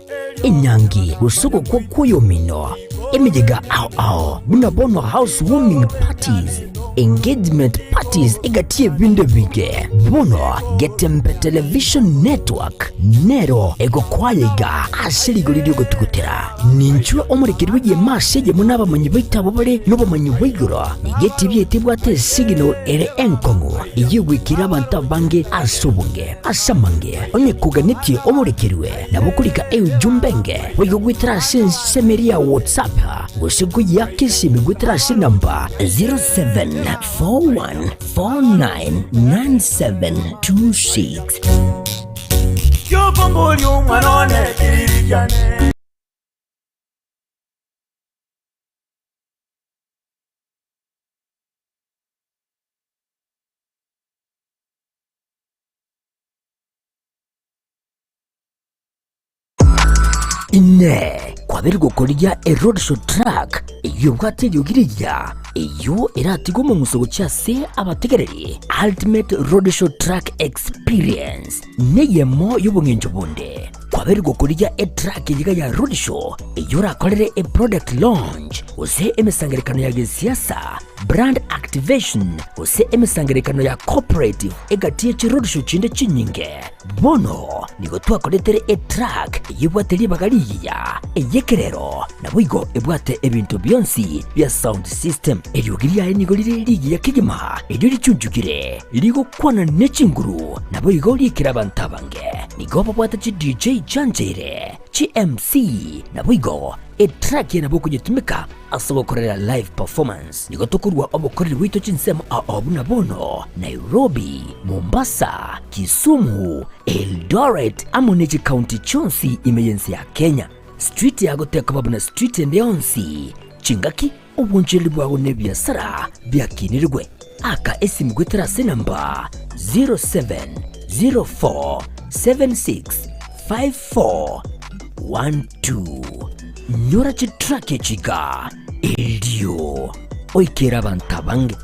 enyangi gose ogokwa kw'oyomino, emeyega ao ao buna bono house warming parties, engagement parties egati y'ebinto ebinge. Bono Getembe Television Network nero egokwaya iga ase rigori ri'ogotugutera. Ninchwe omorekeri bw'egeema ase eyemo n'abamanyi baito abwo bare nobomanyi bwa igoro. Nigo etibi yaito ebwate esignal ere enkong'u eyio egoikera abanto abange ase obonge. Ase amange, onye koganetie omorekerwe, nabo okorika eujumbe enge boigo goetera ase ensemo eria ya WhatsApp gose koyiaka esimi goetera ase enamba 0741499726. Kiokomboria omwana one kiriri kiane. Inee! Kwabeire gokorigia eroadshow truck eyio ebwate eriogi rigiya, eyio eratige omong'uso gochia ase abategereri, Ultimate Roadshow Truck Experience neyemo y'obong'encho bonde. Kwabeire gokorigia etruck eyio iga ya roadshow eyio orakorere eproduct launch gose emesangererekano ya gesiasa, brand activation gose emesangererekano ya corporate egati ye chiroadshow chinde chinyinge. Bono nigo twakoretere etruck eyio ebwate ribaga rigiya, ey'ekerero, naboigo ebwate ebinto bionsi bia sound system. Eriogi riaye nigo rire rigiya kegima, erio richunchukire, rigokwana ne chinguru, naboigo riikire abanto abange. Nigo babwate chi DJ chiancheire, chi MC, naboigo etruck eye nabo okonyetumeka Ase ogokorera live performance nigo tokorua obokoreri bwaito chinsemo ao buna bono Nairobi, Mombasa, Kisumu, Eldoret amo ne chikaunti chionsi ime y'ense ya Kenya. Street yago tekoba buna street ende yonsi, chingaki, obonchereri bwago na ebiasara biakinirigwe. Aka esimu goetera ase enamba 0704765412. Nyora chitraki echi iga, erio oikere abanto abange.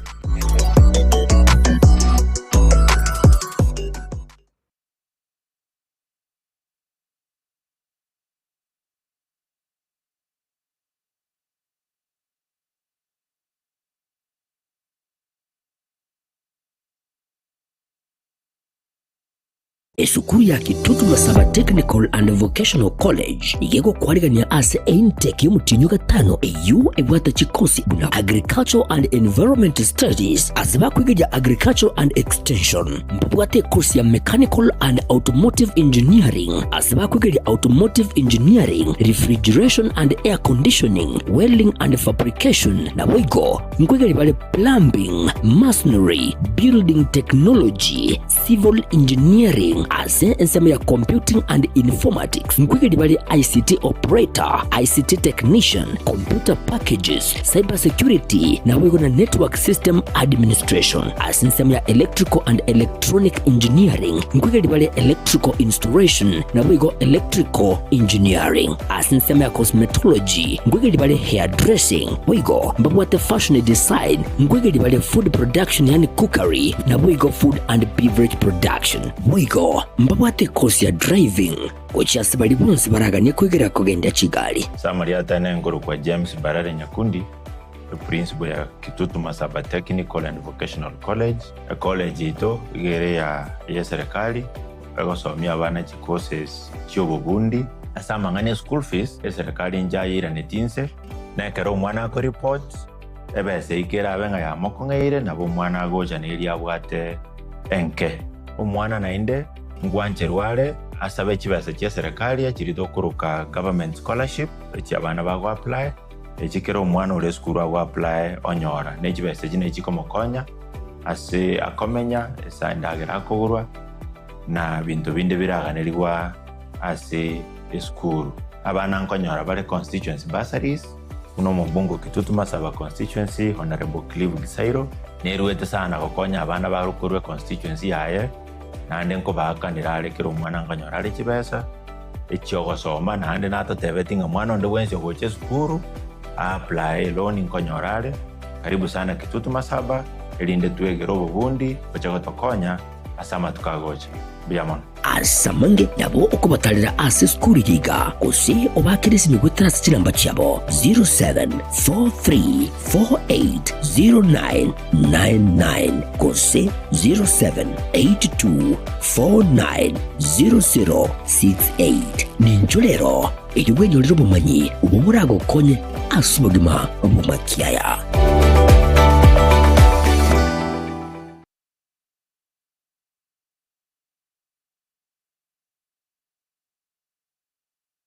Esukuru ya Kitutu Masaba Technical and Vocational College nigo egokwarigania ase eintake y'omotienyi o gatano eyio ebwate chikosi buna Agricultural and Environment Studies ase bakoigeria Agricultural and Extension. Mbabwate ekosi ya Mechanical and Automotive Engineering ase bakoigeria Automotive Engineering, Refrigeration and Air Conditioning, Welding and Fabrication naboigo nkoigeria bare Plumbing, Masonry, Building Technology, Civil Engineering ase ensemo ya Computing and Informatics nkoigeria bare ICT Operator, ICT Technician, Computer Packages, Cyber Security naboigo na Network System Administration. Ase ensemo ya Electrical and Electronic Engineering nkoigeria bare Electrical Installation naboigo Electrical Engineering. Ase ensemo ya Cosmetology nkoigeria bare Hairdressing boigo mbabwate Fashion Design nkoigeria bare Food Production yaani Cookery naboigo Food and Beverage Production. Boigo mbabwate ekosi ya Driving gochia ase baria bonsi baraganie koigera kogendia chigari. Summary Atene nkorokwa James Mbarare Nyakundi, eprinciple ya Kitutu Masaba Technical and Vocational College. Ecollege yaito iga ere ya eserikali egosomia abana chicourses chiobobundi. Ase amang'ana e school fees, eserikali nchayeiranetie inse, na ekero omwana akoreport, ebesa eyio kerabe ng'a yamokong'eire, nabo omwana agocha na eria abwate enke. Omwana naende ngwancherwa are asabe chibesa chia eserekari echiria tokoroka government scholarship, echi abana bago apply, echi kera omwana ore esukuru ago apply onyora. Ne chibesa echi nachi chikomokonya ase akomenya, ase endagera akogorwa, na binto binde biraganerigwa ase esukuru. Abana nkonyora bare constituency bursaries, buna omobunge o Kitutu Masaba constituency Honourable Clive Gisairo, Neruete sana gokonya abana bare korwa econstituency yaye, naende nkobaakanera are kera omwana nkonyora are chibesa echiogosoma, naende natotebeti ng'a mwana onde bwensi ogocha esukuru a apply eloan nkonyora are. Karibu sana Kitutu Masaba erinde twegere obobundi oche gotokonya ase amatuko agocha. Mbuya mono. Ase amange nabo okobatarera ase esukuru eye iga, gose obaakere esimi goetera ase chinamba chiabo 0743480999 gose 0782490068. Nincho rero erio bwenyorere obomanyi obwo boragokonye ase obogima bw'amakiaya.